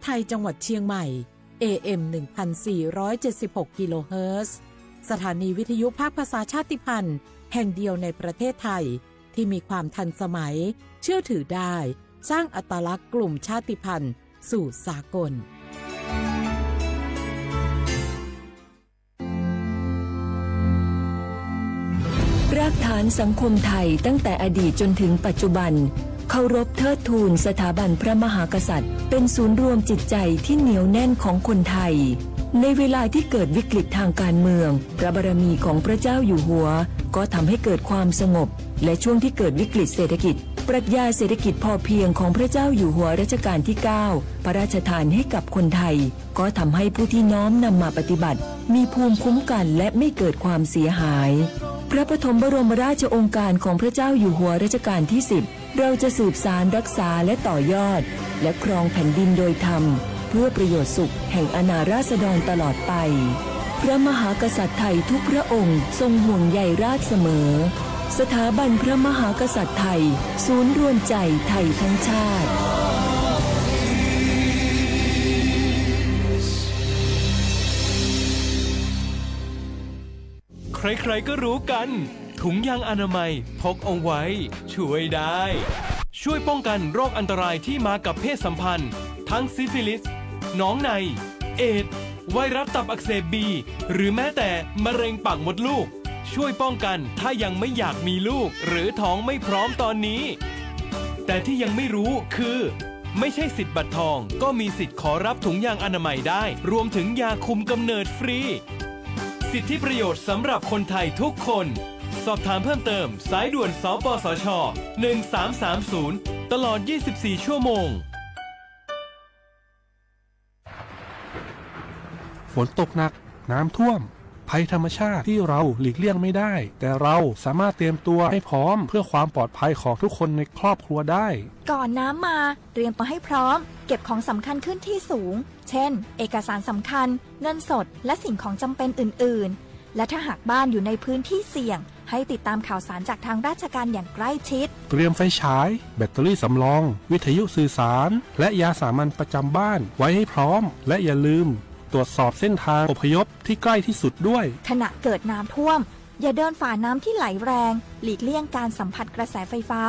ไทย จังหวัดเชียงใหม่ เอ เอ็ม หนึ่งพันสี่ร้อยเจ็ดสิบหก กิโลเฮิรตซ์ สถานีวิทยุภาคภาษาชาติพันธุ์แห่งเดียวในประเทศไทย ที่มีความทันสมัย เชื่อถือได้ สร้างอัตลักษณ์กลุ่มชาติพันธุ์สู่สากล รากฐานสังคมไทยตั้งแต่อดีตจนถึงปัจจุบัน เคารพเทิดทูนสถาบันพระมหากษัตริย์ เป็นศูนย์รวมจิตใจที่เหนียวแน่นของคนไทย ในเวลาที่เกิดวิกฤตทางการเมือง พระบารมีของพระเจ้าอยู่หัว ก็ทำให้เกิดความสงบ และช่วงที่เกิดวิกฤตเศรษฐกิจ ปรัชญาเศรษฐกิจพอเพียงของพระเจ้าอยู่หัวรัชกาลที่เก้า พระราชทานให้กับคนไทย ก็ทำให้ผู้ที่น้อมนำมาปฏิบัติ มีภูมิคุ้มกันและไม่เกิดความเสียหาย พระปฐมบรมราชโองการของพระเจ้าอยู่หัวรัชกาลที่สิบ เราจะสืบสานรักษาและต่อยอด และครองแผ่นดินโดยธรรม เพื่อประโยชน์สุขแห่งอาณาราษฎรตลอดไป พระมหากษัตริย์ไทยทุกพระองค์ทรงห่วงใยราษฎรเสมอ สถาบันพระมหากษัตริย์ไทย ศูนย์รวมใจไทยทั้งชาติ ใครๆก็รู้กัน ถุงยางอนามัยพกเอาไว้ ช่วยได้ ช่วยป้องกันโรคอันตรายที่มากับเพศสัมพันธ์ ทั้งซิฟิลิส หนองใน เอดส์ ไวรัสตับอักเสบบี หรือแม้แต่มะเร็งปากมดลูก ช่วยป้องกันถ้ายังไม่อยากมีลูก หรือท้องไม่พร้อมตอนนี้ แต่ที่ยังไม่รู้คือ ไม่ใช่สิทธิ์บัตรทอง ก็มีสิทธิ์ขอรับถุงยางอนามัยได้ รวมถึงยาคุมกำเนิดฟรี สิทธิประโยชน์สำหรับคนไทยทุกคน สอบถามเพิ่มเติม สายด่วน สปสช หนึ่งสามสามศูนย์ ตลอด ยี่สิบสี่ ชั่วโมง ฝนตกหนัก น้ำท่วม ภัยธรรมชาติที่เราหลีกเลี่ยงไม่ได้ แต่เราสามารถเตรียมตัวให้พร้อมเพื่อความปลอดภัยของทุกคนในครอบครัวได้ ก่อนน้ำมา เตรียมตัวให้พร้อม เก็บของสำคัญขึ้นที่สูง เช่น เอกสารสำคัญ เงินสด และสิ่งของจำเป็นอื่นๆ และถ้าหากบ้านอยู่ในพื้นที่เสี่ยง ให้ติดตามข่าวสารจากทางราชการอย่างใกล้ชิด เตรียมไฟฉาย แบตเตอรี่สำรอง วิทยุสื่อสาร และยาสามัญประจำบ้านไว้ให้พร้อม และอย่าลืมตรวจสอบเส้นทางอพยพที่ใกล้ที่สุดด้วย ขณะเกิดน้ำท่วม อย่าเดินฝ่าน้ำที่ไหลแรง หลีกเลี่ยงการสัมผัสกระแสไฟฟ้า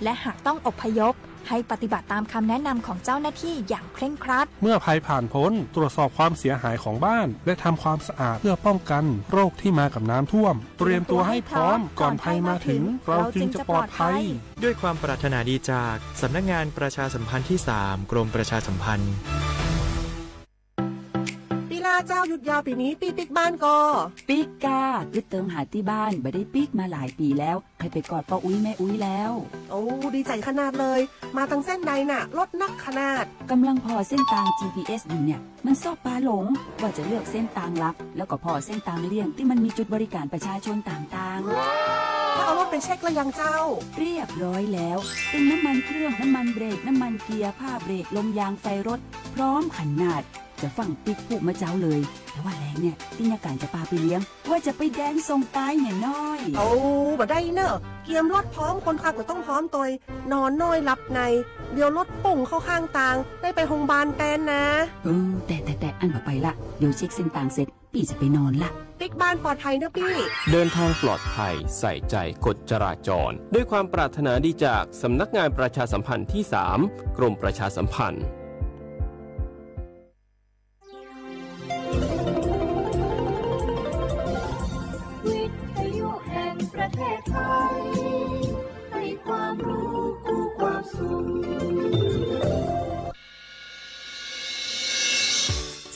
และหากต้องอพยพ ให้ปฏิบัติตามคำแนะนำของเจ้าหน้าที่อย่างเคร่งครัด เมื่อภัยผ่านพ้น ตรวจสอบความเสียหายของบ้าน และทำความสะอาดเพื่อป้องกันโรคที่มากับน้ำท่วม เตรียมตัวให้พร้อมก่อนภัยมาถึง เราจึงจะปลอดภัย ด้วยความปรารถนาดีจากสำนักงานประชาสัมพันธ์ที่สาม กรมประชาสัมพันธ์ ปีลาเจ้า หยุดยาวปีนี้ ปี้ปิ๊กบ้านก่อ ปิ๊กก้า กึ๊ดเติงหาตี้บ้าน บ่ได้ปิ๊กมาหลายปีแล้ว ใครไปกอดป้าอุ๊ยแม่อุ๊ยแล้ว โอ้ ดีใจ๋ขนาดเลย มาตังเส้นใดน่ะ รถนักขนาด กำลังผ่อเส้นตาง จีพีเอส อยู่เนี่ย มันชอบปาหลง ว่าจะเลือกเส้นตางหลัก แล้วก็ผ่อเส้นตางเลี่ยงตี้มันมีจุดบริการประชาชนต่างๆ แล้วเอารถไปเช็คแล้วยังเจ้า เรียบร้อยแล้ว เต็มน้ำมันเครื่อง น้ำมันเบรก น้ำมันเกียร์ ผ้าเบรก ลมยาง ไฟรถ พร้อมขนาด จะฟั่งปิ๊กพูดเมื่อเจ๊าเลย แต่ว่าแลงเนี่ย ตี้ยาก๋านจะปาไปเลี้ยง ว่าจะไปแดนส่งตายเนี่ยน้อย โอ้ บ่ได้เน่อ เกียมรถพร้อม คนขับก็ต้องพร้อมตวย นอนน้อยหลับใน เดี๋ยวรถปุ่งเข้าข้างตาง ได้ไปโฮงพยาบาลแตนนะ เออ แต่ แต่ แต่ อั้นบ่ไปละ เดี๋ยวเช็คเส้นตางเสร็จ ปี้จะไปนอนละ ปิ๊กบ้านปลอดภัยเน่อปี้ เดินทางปลอดภัย ใส่ใจกฎจราจร ด้วยความปรารถนาดีจากสำนักงานประชาสัมพันธ์ที่สาม กรมประชาสัมพันธ์ วิทยุแห่งประเทศไทย ให้ความรู้คู่ความสุข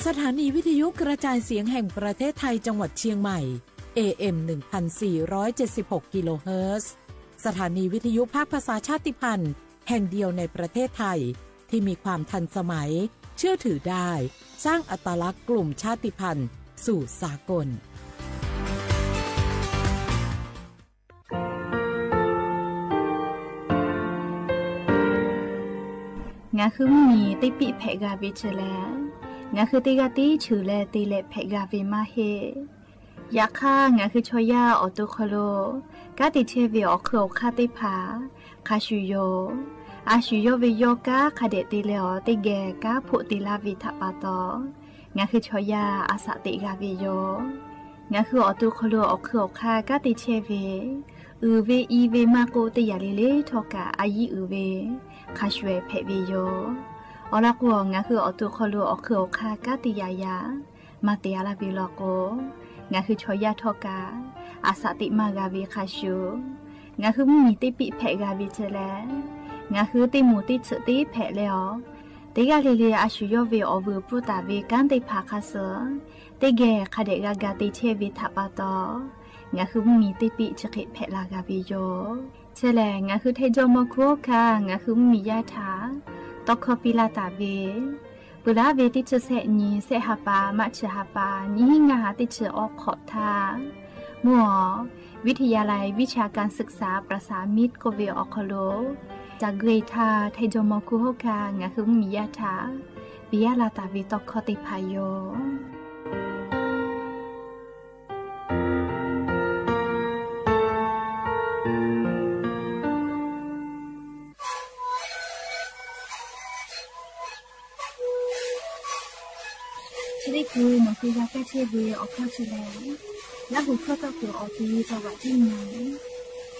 สถานีวิทยุกระจายเสียงแห่งประเทศไทยจังหวัดเชียงใหม่ เอ เอ็ม หนึ่งพันสี่ร้อยเจ็ดสิบหก กิโลเฮิรตซ์ สถานีวิทยุภาคภาษาชาติพันธุ์แห่งเดียวในประเทศไทย ที่มีความทันสมัย เชื่อถือได้ สร้างอัตลักษณ์กลุ่มชาติพันธุ์สู่สากล Ngaˬ hui mvuhˇ miˬ teˇ piˆ hpehꞈ g'a ve chi leh, ngaˬ hui teˇ g'aˇ tiˉ cheuˬ leh te leh hpehꞈ g'a ve maˇ heˆ. Yaꞈ hk'aˇ, ngaˬ hui chaw yaˇ awˬ to hk'aw lo kanˉ te chehˇ ve awˬ hk'eun awˬ hk'aˇ teˇ hpaˍ hk'a shuˍ yoˬ. A shu yawˇ ve yawˇ kanˉ hk'a dehꞈ te leh awˬ teˇ geh kanˉ hpoˆ te laˇ ve htaꞈ pa taw, ngaˬ hui chaw yaˇ a shaꞈ teꞈ g'a ve yoˬ. Ngaˬ hui awˬ to hk'aw lo awˬ hk'ui awˬ hk'aˇ kanˉ te chehˇ ve, uiˍ ve i ve maˇ k'oˆ, teˇ yanˇ le le htawˇ kaꞈ a yiˉ uiˍ ve hk'a shuˍ ehˍ hpehꞈ ve yoˬ. Awˬ lawn k'o, ngaˬ hui awˬ to hk'aw lo awˬ hk'ui awˬ hk'aˇ kanˉ te yaꞈ yaꞈ maˇ te a laˇ ve law k'o, ngaˬ hui chaw yaˇ htawˇ kaꞈ a shaꞈ teꞈ maˇ g'a ve hk'a shuˍ, ngaˬ hui mvuhˇmiˬ teˇ piˆ hpehꞈ g'a ve ceh leh, ngaˬ hui teˇ moˍ teˇ tsuhꞈ teˇ hpehꞈ leh awˬ, teˇ g'aˇ le le a shu yawˇ ve awˬ vuiˬ pfuhˇ taˍ ve kanˉ teˇ hpaˍ hk'a suh teˇ geh hk'a dehꞈ g'a ga te chehˇ ve htaꞈ pa taw, ngaˬ hui mvuhˇmiˬ teˇ piˆ chi hk'e hpehꞈ la g'a ve yoˬ. Chi lehˬ, ngaˬ hui Htaiˇ jawˇmawˇ hkunˉ hawˉ hkanˇ ngaˬ hui mvuhˇmiˬ yaˇ htaꞈ tawˇ hkawˇ piˇ laˇ taˍ ve, peuˬ laˉ ve teˇ chi sehˆ nyi sehˆ ha pa maˇ chi ha pa nyiˇ hinˉ ngaˇ ha teˇ chi awˇ hk'awꞈ htaˇ, mvuhˇ awˬ วิทยาลัยวิชาการศึกษาประสามิตร k'oˆ ve awˬ hk'aw lo caˬ gui htaˇ Htaiˇ jawˇmawˇ hkunˉ hawˉ hkanˇ ngaˬ hui mvuhˇmiˬ yaˇ htaꞈ piˇ laˇ taˍ ve tawˇ hkawˇ teˇ hpaˍ yoˬ. Chi teˇ hkui nawˬ hui g'a kaˇ chehˇ ve awˬ hkawˇ chi lehˬ, Laˇ huˍ hkawˇ tawˆ kuiˬ awˬ ti caw vaꞈ tiˉ nyi,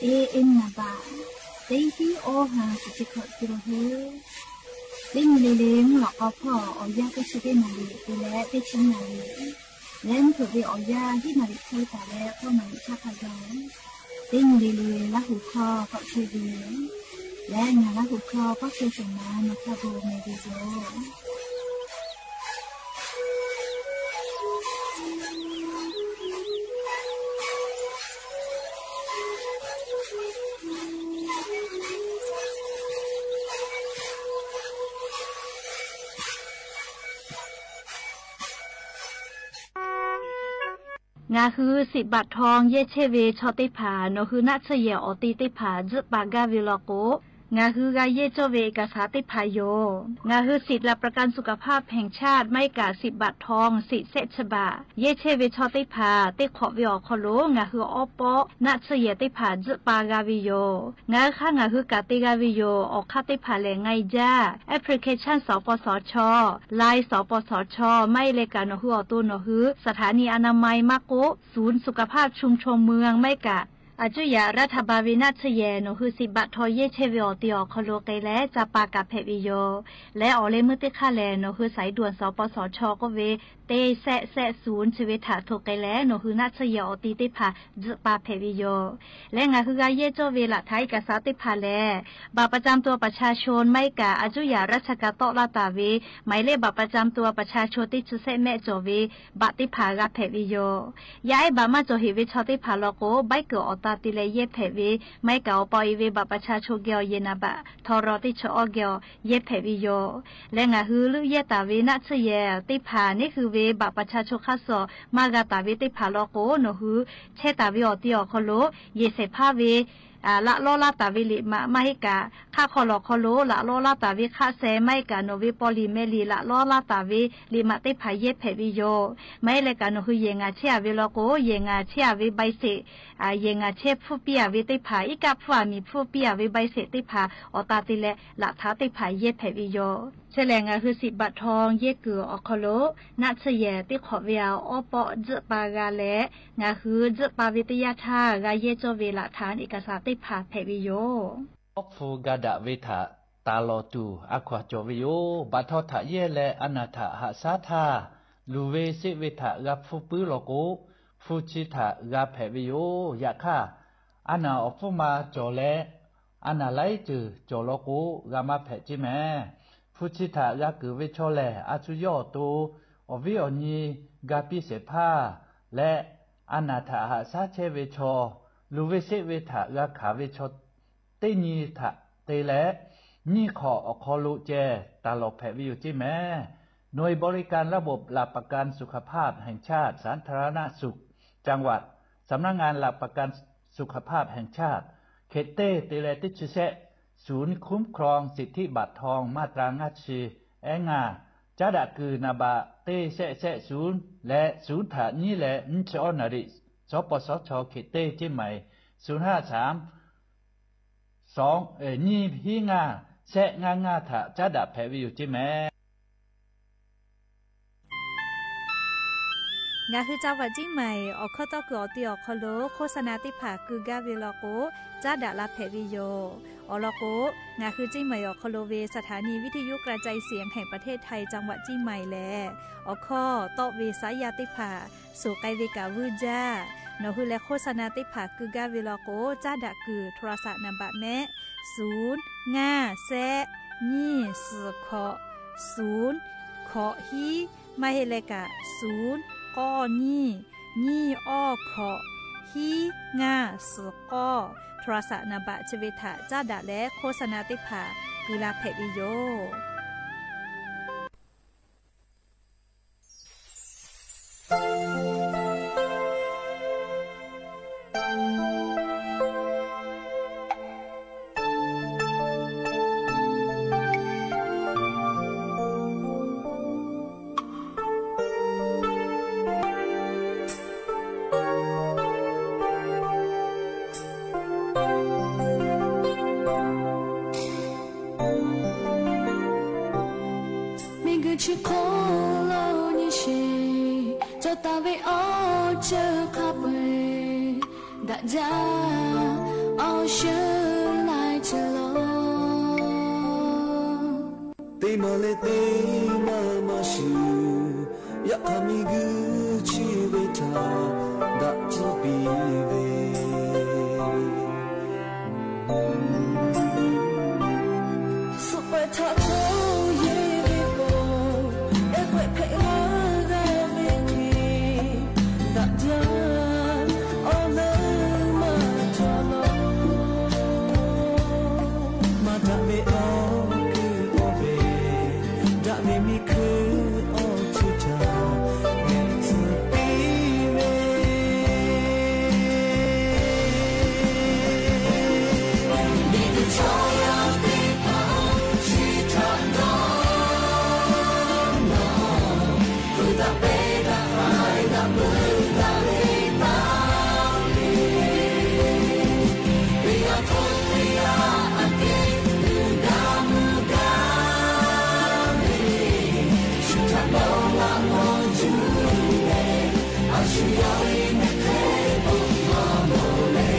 teˇ eˉ naˍ baꞈ teˇ hiˉ awˇ ha suhˍ chi hkawꞈ te la heuˆ. Teˇ nyi le le mvuhˇ lawꞈ k'aw hpawˇ awˬ yanˇ teˇ chi teˇ naˍ riˍ te leh teˇ chi naˍ riˍ leh mvuhˇ hpeuꞈ ve awˬ yanˇ hiˉ naˍ riˍ hk'e taˍ leh k'awˇ naˍ riˍ htaˇ hk'a gaˬ, teˇ nyi le le Laˇ huˍ hkawˇ tawˆ chehˇ ve leh ngaˬ Laˇ huˍ hkawˇ pawˆ chehˇ shawˍ ma nawˬ htaꞈ bon meh ve yoˬ. Ngaˬ hui siꞈ baꞈ htaw yehˇ chehˇ ve chaw teˇ hpaˍ nawˬ hui naˆ tsuhˇ yehˬ awˬ te teˇ hpaˍ tzuhˆ pa gaˇ ve law k'o, ngaˬ hui g'a yehˇ cawˇ ve เอกสาร teˇ hpaˍ yoˬ. Ngaˬ hui สิทธิ์หลักประกันสุขภาพแห่งชาติ maˇ heˆ kaꞈ siꞈ baꞈ htaw siꞈ shehˆ chi baꞈ yehˇ chehˇ ve chaw teˇ hpaˍ teˇ hk'awꞈ ve awˬ hk'aw lo ngaˬ hui awˉ pawˆ naˆ tsuhˇ yehˬ teˇ hpaˍ tzuhˆ pa g'a ve yoˬ. Ngaˬ hui hk'aˇ ngaˬ hui kaꞈ te g'a ve yoˬ. Awˬ hk'aˇ teˇ hpaˍ lehˬ ไงจ้า application สปสช Line สปสช maˇ heˆ leh kaꞈ nawˬ hui awˬ to nawˬ hui สถานีอนามัย maˇ k'oˆ ศูนย์สุขภาพชุมชนเมือง maˇ heˆ kaꞈ a cuˇ yaꞈ รัฐบาล ve naˆ tsuhˇ yehˬ nawˬ hui siꞈ baꞈ htaw yehˇ chehˇ ve awˬ te awˬ hk'aw lo k'ai leh ca pa kaꞈ hpehꞈ ve yoˬ. Leh awˬ leh meuˇ teˇ hk'aˇ lehˬ nawˬ hui สายด่วน สปสช k'oˆ ve teˇ shehˆ shehˆ ศูนย์ chi ve htaꞈ hto k'ai leh nawˬ hui naˆ tsuhˇ yehˬ awˬ te teˇ hpaˍ tzuhˆ pa hpehꞈ ve yoˬ. Leh ngaˬ hui g'a yehˇ cawˇ ve หลักฐานเอกสาร teˇ hpaˍ lehˬ บัตรประจำตัวประชาชน maˇ heˆ kaꞈ a cuˇ yaꞈ ราชการ tawˆ laˇ taˍ ve หมายเลขบัตรประจำตัวประชาชน teˇ chi shehˆ mehˆ cawˬ ve baꞈ teˇ hpaˍ g'a hpehꞈ ve yoˬ. Yaˇ ehˉ baꞈ maˇ cawˬ heꞈ ve chaw teˇ hpaˍ law k'o, ใบเกิด awˬ ta te leh yehˇ hpehꞈ ve, maˇ heˆ kaꞈ awˬ pa awˬ e ve บัตรประชาชน geh awˬ yehˬ naˍ baꞈ htaw raw teˇ chi awˇ geh awˬ yehˇ hpehꞈ ve yoˬ. Leh ngaˬ hui leuˆ yehˇ taˍ ve naˆ tsuhˇ yehˬ teˇ hpaˍ neˉ hui ve บัตรประชาชน hk'aˇ suh maˇ g'a taˍ ve teˇ hpaˍ law k'o, nawˬ hui chehˇ taˍ ve awˬ te awˬ hk'aw lo yehˬ shehˍ hpaˇ ve laꞈ lawˉ laˇ taˍ ve liꞈ maꞈ maˇ heˆ kaꞈ, hk'aˆ hk'aw lawˬ hk'aw lo laꞈ lawˉ laˇ taˍ ve hk'aˆ sheh maˇ heˆ kaꞈ nawˬ ve paw liꞈ meh liꞈ laꞈ lawˉ laˇ taˍ ve liꞈ maꞈ teˇ hpaˍ yehˇ hehꞈ ve yoˬ. Maˇ heˆ leh kaꞈ nawˬ hui yehˬ ngaˬ chehˇ a ve law k'o, yehˬ ngaˬ chehˇ a ve ใบเสร็จ, yehˬ ngaˬ chehˇ hpfuhˇ piˇ a ve teˇ hpaˍ, iˉ kaˆ hpfuhˇ a miˬ hpfuhˇ piˇ a ve ใบเสร็จ teˇ hpaˍ awˬ ta te leh laꞈ htaꞈ teˇ hpaˍ yehˇ hpehꞈ ve yoˬ. Chi lehˬ ngaˬ hui siꞈ baꞈ htaw yehˇ kuiˬ awˬ hk'aw lo naˆ tsuhˇ yehˬ teˇ hk'awꞈ ve awˉ pawˆ tzuhˆ pa g'a leh, ngaˬ hui tzuhˆ pa ve teˇ yanˇ htaˇ g'a yehˇ cawˇ ve หลักฐานเอกสาร teˇ hpaˍ hpehꞈ ve yoˬ. Awˉ hpu ga daꞈ ve htaꞈ taˍ lawˬ tuˬ a hkaw-anˬ cawˬ ve yoˬ. Baꞈ htaw htaꞈ yehˇ leh a naˬ htaꞈ haꞈ shaˉ htaˇ, luˬ ve seˆ ve htaꞈ g'a hpfuhˇ puiˉ law k'o, hpu chi htaꞈ g'a hpehꞈ ve yoˬ. Yaꞈ hk'aˇ, a naˬ awˬ hpfuhˇ ma cawˬ leh a naˬ laiˉ ceuˬ cawˬ law k'o, g'a maˇ hpehꞈ ceˇ mehˍ. Hpu chi htaꞈ g'a keunˍ ve chaw lehˬ, a shu yawˇ awˬ to awˬ viˉ awˬ nyi ga piˇ shehˍ hpaˇ leh a naˬ htaꞈ haꞈ shaˉ chehˇ ve chaw, luˬ ve seˆ ve htaꞈ g'a hkanˍ ve chaw teˇ nyi htaꞈ te leh, nyiˇ hk'awꞈ awˬ hk'aw lo ceh taˍ lawˬ hpehꞈ ve yoˬ ceˇ mehˍ. หน่วยบริการระบบหลักประกันสุขภาพแห่งชาติ สาธารณสุขจังหวัด สำนักงานหลักประกันสุขภาพแห่งชาติ เขต teˇ te leh teˇ chi shehˆ ศูนย์คุ้มครองสิทธิบัตรทองมาตรา ngaˇ chi ehˉ ngaˇ, caˉ daꞈ kuiˬ naˍ baꞈ teˇ shehˆ shehˆ ศูนย์ leh ศูนย์ htaꞈ nyiˉ leh nyiˇ chi awˇ naˍ riˍ, สปสช เขต teˇ เชียงใหม่ ศูนย์ห้าสาม สอง nyiˇ hiˉ ngaˇ shehˆ ngaˇ ngaˇ htaꞈ caˉ daꞈ hpehꞈ ve yoˬ ceˇ mehˍ. Ngaˬ hui จังหวัดเชียงใหม่ awˬ hkawˇ tawˇ kuiˬ awˬ ti awˬ hk'aw lo โฆษณา teˇ hpaˍ keu gaˇ ve law k'o, caˉ daꞈ la hpehꞈ ve yoˬ. Awˬ lawn k'o, ngaˬ hui เชียงใหม่ awˬ hk'aw lo ve สถานีวิทยุกระจายเสียงแห่งประเทศไทย จังหวัดเชียงใหม่ lehˬ, awˬ hkawˇ tawˆ ve saˉ yaˇ teˇ hpaˍ suhˍ k'ai ve kaꞈ vuiˇ jaˇ. Nawˬ hui leh โฆษณา teˇ hpaˍ keu gaˇ ve law k'o, caˉ daꞈ kuiˬ โทรศัพท์ นามบัตร mehˆ, suˍ ngaˇ shehˆ nyiˇ suhˍ hkawꞈ suˍ hkawꞈ hiˉ, maˇ heˆ leh kaꞈ suˍ k'awˇ nyiˇ nyiˇ awˇ hkawꞈ hiˉ ngaˇ suhˍ k'awˇ โทรศัพท์ นามบัตร chi ve htaꞈ caˉ daꞈ leh โฆษณา teˇ hpaˍ keu la hpehꞈ ve yoˬ. Miˬguiˬ chi hk'oˆ lo nyi sheˍ cawˬ taˍ ve awˬ ceuˬ hk'a peu-eˬ daꞈ jaˇ awˬ shuˍ laiˉ ceuˬ lawˬ. Teˇ maˬ leh teˇ maˬ maˇ shuˍ, yaꞈ hk'aˇ miˬguiˬ chi ve htaꞈ daꞈ tcuhˉ piˇ ve, suhˍ pehꞈ htaꞈ hto yeˬ ve k'o, ehˉ pehꞈ hpehꞈ g'a g'a ve hk'e, daꞈ jaˇ awˬ leuˉ maˇ cawˬ lawˬ. Maˇ daꞈ ve awˬ kuiˬ awˬ ve, daꞈ ve miˬ hkuiˇ awˬ ceuˬ htaꞈ geh tcuhˉ piˇ ve. Miˬguiˬ chaw yaˇ teˇ hpaˍ chi htaꞈ dawˇ nawˬ, hpu daꞈ peˇ daꞈ haiˬ daꞈ meuˇ daꞈ ve taˇ ve, teˇ g'aˇ hk'oˆ teˇ g'aˇ aꞈ kehˉ g'a meuˇ gaˇ ve, shu htaꞈ dawˇ laꞈ k'aw cuˇ leh, a shu yaˇ ve mehˆ hk'e k'oˆ maˇ mawˬ leh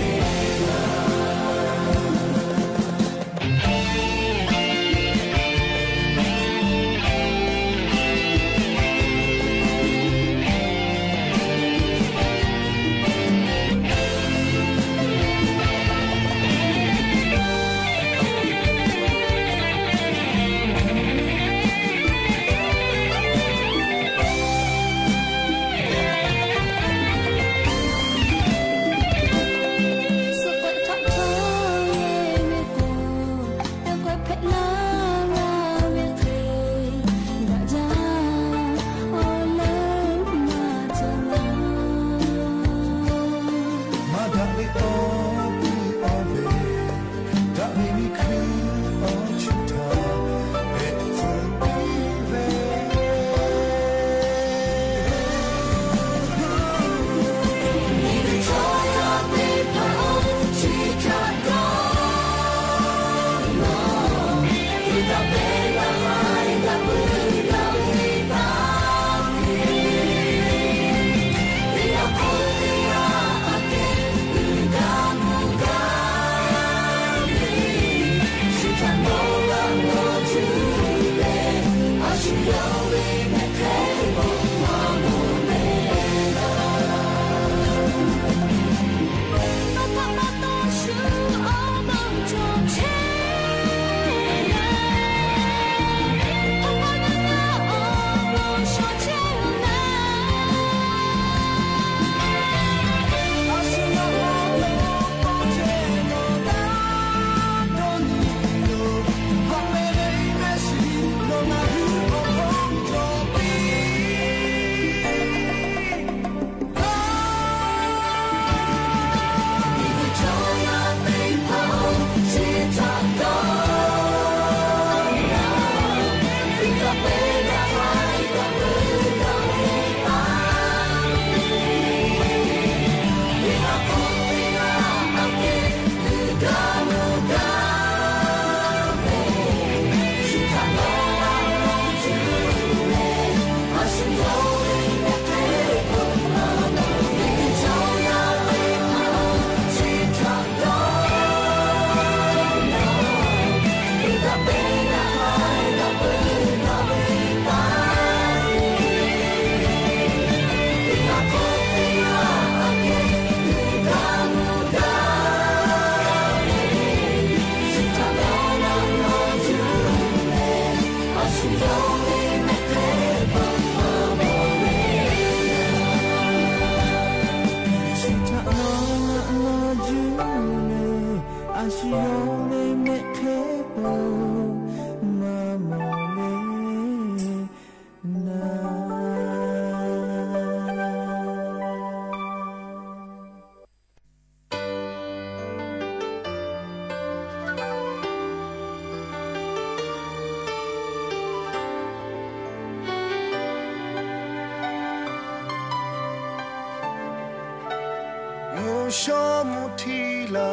Shawˉ mvuhˇ htiˇ la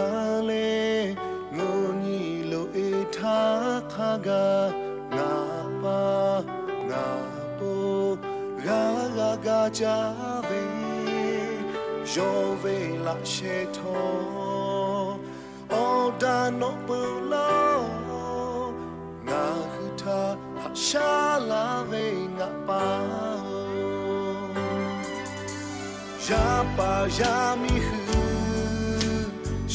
leh, ngaˬ nyi loꞈ-e htaˇ hk'a gaˬ, ngaˬ pa ngaˬ po g'a g'a ga caˇ ve, yawˇ ve laꞈ sheh htawˇ awˬ daꞈ nawꞈ peuˬ laˇ-oˬ, ngaˬ hui htaꞈ haꞈ shaˉ laˇ ve ngaˬ pa-oˬ. Yaˇ paˍ yaˇ miˇ hui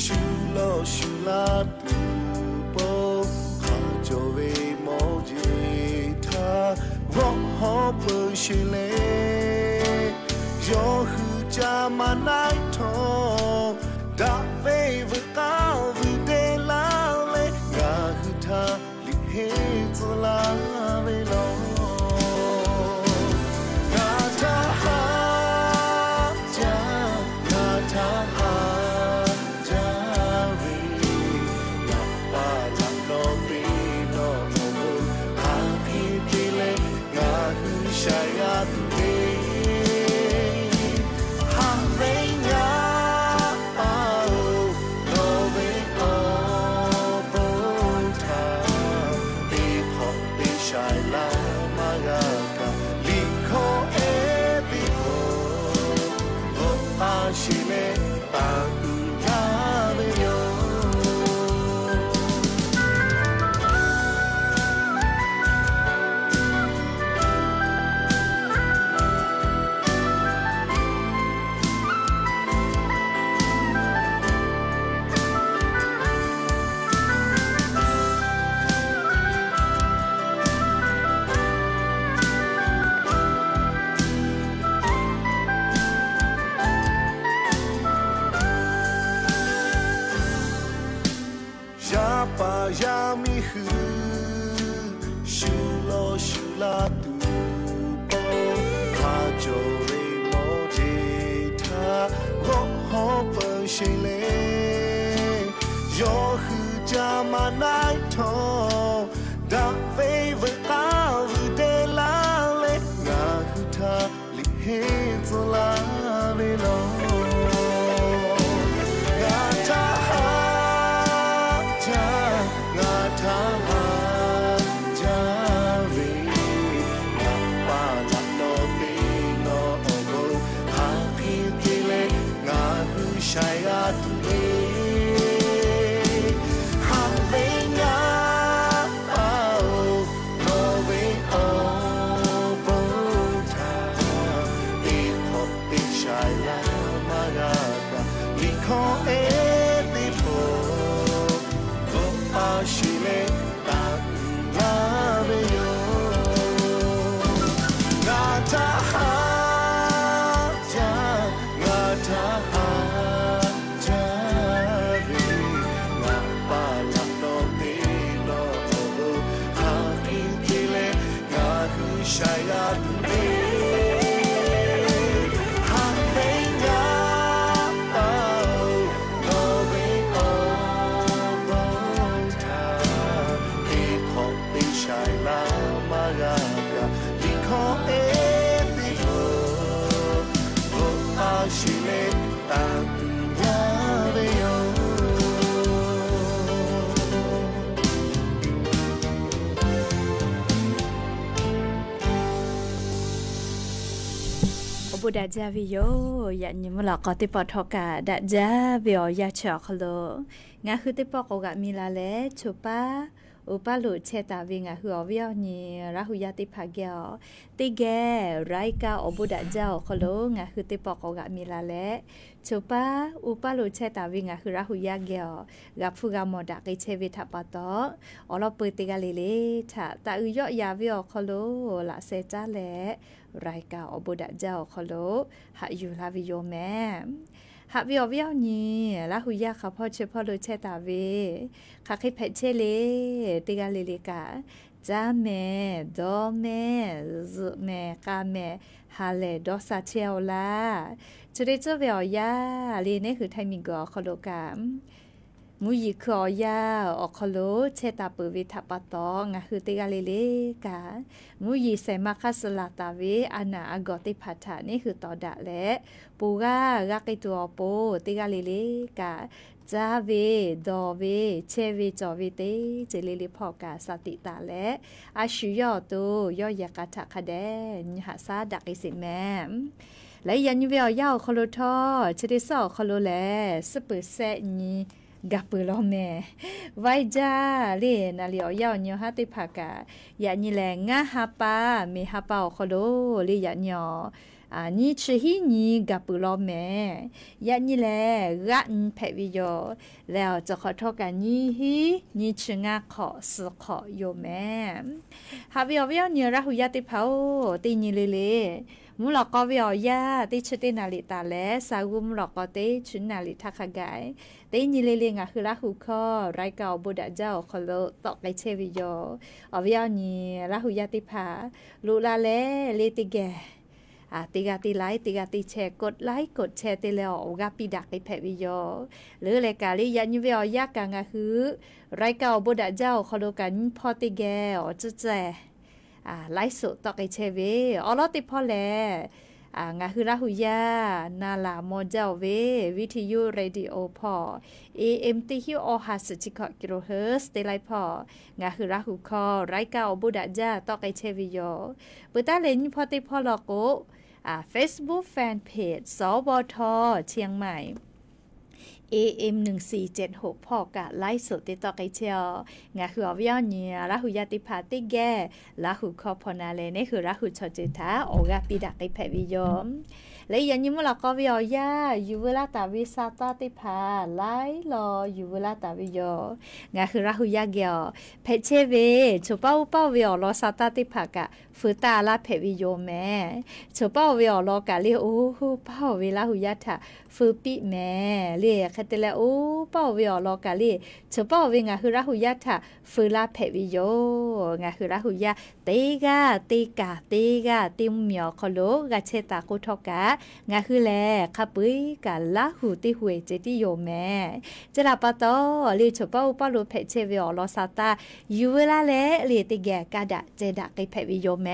shu lawˬ shu la tuˬ pawˆ, hk'a cawˬ ve mawˇ jeˬ htaˇ g'awˆ hawˉ peuˬ sheˍ leh, yawˇ hui ca ma naˆ htawˇ, daꞈ ve veuꞈ k'aˇ vuiˬ te laˇ leh, ngaˬ hui htaꞈ liꞈ henˇ tcuh laˇ ve law. Ngaˬ htaꞈ haꞈ jaˇ, ngaˬ htaꞈ haꞈ jaˇ ve, ngaˬ pa laꞈ nawˉ te nawˬ awˬ bon hk'a hk'e te leh, ngaˬ hui shaiˍ g'a tuˬ ve, haꞈ ve ngaˬ pa-oˬ, nawˬ ve awˬ bon htaꞈ teˇ hk'awꞈ te shaiˍ laˇ maˇ g'a kaꞈ, liꞈ hkawˇ ehˉ teˇ hpaˍ bvuhꞈ pa sheˍ leh taˍ tuˬ yaˇ ve yoˬ. Yaˇ paˍ yaˇ miˇ hui shu lawˬ shu la tuˬ pawˆ, hk'a cawˬ ve mawˇ jeˬ htaˇ g'awˆ hawˉ peuˬ sheˍ leh, yawˇ hui ca ma naˆ htawˇ, daꞈ ve veuꞈ k'aˇ vuiˬ te laˇ leh, ngaˬ hui htaꞈ liꞈ henˇ tcuh laˇ ve law. Ngaˬ htaꞈ haꞈ jaˇ, ngaˬ htaꞈ haꞈ jaˇ ve, ngaˬ pa laꞈ nawˉ te nawˬ awˬ bon hk'a hk'e te leh, ngaˬ hui shaiˍ g'a tuˬ ve, haꞈ ve ngaˬ pa-oˬ, nawˬ ve awˬ bon htaꞈ teˇ hk'awꞈ te shaiˍ laˇ maˇ g'a kaꞈ, liꞈ hkawˇ ehˉ teˇ hpaˍ bvuhꞈ pa sheˍ leh taˍ tuˬ yaˇ ve yoˬ. Ngaˬ htaꞈ haꞈ jaˇ, ngaˬ htaꞈ haꞈ jaˇ ve, ngaˬ pa laꞈ nawˉ te nawˬ awˬ bon hk'a hk'e te leh, ngaˬ hui shaiˍ g'a tuˬ ve, haꞈ ve ngaˬ pa-oˬ, nawˬ ve awˬ bon htaꞈ teˇ hk'awꞈ te shaiˍ laˇ maˇ g'a kaꞈ, liꞈ hkawˇ ehˉ teˇ hpaˍ bvuhꞈ pa sheˍ leh taˍ tuˬ yaˇ ve yoˬ. Awˬ bon daꞈ jaˇ ve yoˬ. Yaꞈ nyi mvuhˇ lawꞈ k'aw teˇ pawˆ htawˇ kaꞈ daꞈ jaˇ ve awˬ yanˇ chi awˬ hk'aw lo, ngaˬ hui teˇ pawˆ k'awꞈ g'aꞈ mi la leh, choˬ paˉ uˍ paˇ lo chehˇ taˍ ve ngaˬ hui awˬ viˉ awˬ nyi Laˇ hu yaˇ teˇ hpaˍ geh awˬ teˇ geh รายการ awˬ bon daꞈ jaˇ awˬ hk'aw lo ngaˬ hui teˇ pawˆ k'awꞈ g'aꞈ mi la leh, choˬ paˉ uˍ paˇ lo chehˇ taˍ ve ngaˬ hui Laˇ hu yaˇ geh awˬ g'aꞈ hpfuhˇ g'a mawˬ daꞈ k'ai chehˇ ve htaꞈ pa taw, awˬ lawn peu teˇ g'aˇ le le htaꞈ taꞈ uiˍ yawˆ yan ve awˬ hk'aw lo laꞈ sheh caˉ leh, รายการ awˬ bon daꞈ jaˇ awˬ hk'aw lo haꞈ yuˬ laˇ ve yoˬ mehˍ. Haꞈ ve awˬ viˉ awˬ nyi Laˇ hu yaˇ hk'a hpawˇ chi hpawˇ lo chehˇ taˍ ve, hk'aˬ hk'e hpehꞈ chehˇ le, teˇ g'aˇ le le kaꞈ, caˇ mehˍ, dawˇ mehˍ, zuhꞈ mehˍ, k'a mehˍ, ha lehˬ dawˇ sha chehˇ-oˆ laˇ. Chi te tcuhˉ ve awˬ yanˇ le, neˉ hui Htaiˇ miˬguiˬ awˬ hk'aw lo kaꞈ Mvuhˇ yeˬ hkui awˬ yanˇ awˬ hk'aw lo chehˇ taˍ peuˬ ve htaꞈ pa taw, ngaˬ hui teˇ g'aˇ le le kaꞈ, mvuhˇ yeˬ shehˍ ma hk'aˇ suh laˬ taˍ ve a naˬ a gawˬ teˇ hpaˍ htaꞈ neˇ hui tawˍ daꞈ leh, ponˬ g'aˇ g'a k'ai tuˬ awˬ pon teˇ g'aˇ le le kaꞈ, caˇ ve, dawˬ ve, chehˇ ve cawˬ ve teˇ ceuˬ le le hpawˇ kaꞈ shaˍ tiꞈ taˍ leh, a shu yawˇ awˬ to yawˇ yehˬ k'a htaꞈ hk'a dehꞈ nyi haꞈ shaˉ daꞈ k'ai sheˍ mehˍ. Leh yaꞈ nyi ve awˬ yanˇ awˬ hk'aw lo htawˇ, chi teˇ suhˉ awˬ hk'aw lo lehˬ, suhˉ peuˬ sehˆ nyi gaˬ peuˬ law mehˍ. Vaiˇ jaˇ le, naˍ liꞈ awˬ yanˇ awˬ nyi awˬ haˉ teˇ hpaˍ kaꞈ, yaꞈ nyi lehˬ ngaˇ ha pa, miˬ ha pa awˬ hk'aw lo le yaꞈ nyi awˬ nyiˇ chi hiˉ nyi gaˬ peuˬ law mehˍ. Yaꞈ nyi lehˬ g'aˆ nyi hpehꞈ ve yoˬ. Lehˬ awˬ cawˬ hk'awꞈ htawˇ kaꞈ nyiˇ hiˉ nyiˇ chi ngaˇ hk'awꞈ suhˍ hk'awꞈ yoˬ mehˍ. Haꞈ ve awˬ viˉ awˬ nyi Laˇ hu yaˇ teˇ hpaˍ-oˬ, teˇ nyi le le mvuhˇ lawꞈ k'aw ve awˬ yanˇ teˇ chi teˇ naˍ liꞈ taˍ leh, sa g'uˇ mvuhˇ lawꞈ k'aw teˇ chi naˍ liꞈ htaˇ hk'a gaˬ, teˇ nyi le le ngaˬ hui Laˇ hu hkawˇ รายการ awˬ bon daꞈ jaˇ awˬ hk'aw lo tawˆ k'ai chehˇ ve yoˬ. Awˬ viˉ awˬ nyi Laˇ hu yaˇ teˇ hpaˍ, loꞈ la leh le teˇ geh teˇ g'aˇ teˇ laiˉ, teˇ g'aˇ teˇ chehˇ, กดไลค์ กดแชร์ te leh awˬ g'aˇ piˇ daꞈ k'ai hpehꞈ ve yoˬ. Leuˉ leh kaꞈ le yaꞈ nyi ve awˬ yanˇ kaꞈ ngaˬ hui รายการ awˬ bon daꞈ jaˇ awˬ hk'aw lo kaꞈ nyiˇ hpawˇ teˇ geh awˬ tcuhˉ tcuhˉ laiˉ soꞈ tawˆ k'ai chehˇ ve awˬ lawn teˇ hpawˇ lehˬ, ngaˬ hui Laˇ hu yaˇ na laˬ maw jaˇ-oˬ ve วิทยุ radio hpawˇ AM teˇ hinˉ awˬ ha suhˍ chi hkawꞈ กิโลเฮิรตซ์ teˇ laiˉ hpawˇ ngaˬ hui Laˇ hu hkawˇ รายการ awˬ bon daꞈ jaˇ tawˆ k'ai chehˇ ve yoˬ. Peuˬ taˉ leh nyiˇ hpawˇ teˇ hpawˇ law k'o, Facebook fan page สวท เชียงใหม่ AM หนึ่งสี่เจ็ดหก hpawˇ kaꞈ laiˉ soꞈ te tawˆ k'ai chehˇ-oˬ. Ngaˬ hui awˬ viˉ awˬ nyi Laˇ hu yaˇ teˇ hpaˍ teˇ geh Laˇ hu hkawˇ hpaw na leh neˇ hui Laˇ hu chaw ceuˬ htaꞈ awˬ g'aˇ piˇ daꞈ k'ai hpehꞈ ve yoˬ. Leh yaꞈ nyi mvuhˇ lawꞈ k'aw ve awˬ yanˇ yuˬ veu laˇ taˍ ve sa taˇ teˇ hpaˍ laiˉ law yuˬ veu laˇ taˍ ve yoˬ. Ngaˬ hui Laˇ hu yaˇ geh-oˬ, hpehꞈ chehˇ ve choˬ paˇ oˇ paˇ-oˬ ve awˬ lawn sa taˇ teˇ hpaˍ kaꞈ feu taˇ laˇ hpehꞈ ve yoˬ mehˍ. Choˬ paˇ-oˬ ve awˬ lawn kaꞈ le oˇ paˇ-oˬ ve Laˇ hu yaˇ htaꞈ feu piˇ mehˍ le. Hk'e te leh oˇ paˇ-oˬ ve awˬ lawn kaꞈ le, choˬ paˇ-oˬ ve ngaˬ hui Laˇ hu yaˇ htaꞈ feu laˇ hpehꞈ ve yoˬ. Ngaˬ hui Laˇ hu yaˇ teˇ g'aˇ teˇ kaˬ teˇ g'aˇ teˇ mvuhˇ miˬ awˬ hk'aw lo g'a chehˇ taˍ k'oˆ htawˇ kaꞈ, ngaˬ hui lehˬ hk'a peu-eˬ kaꞈ Laˇ hu teˇ hu-eˬ ceh tiˉ yoˬ mehˍ. Chi htaꞈ pa taw le, choˬ paˇ oˇ paˇ lo hpehꞈ chehˇ ve awˬ lawn sa taˇ yuˬ veu laˇ leh le teˇ geh kaˇ daꞈ ceh daꞈ k'ai hpehꞈ ve yoˬ mehˍ.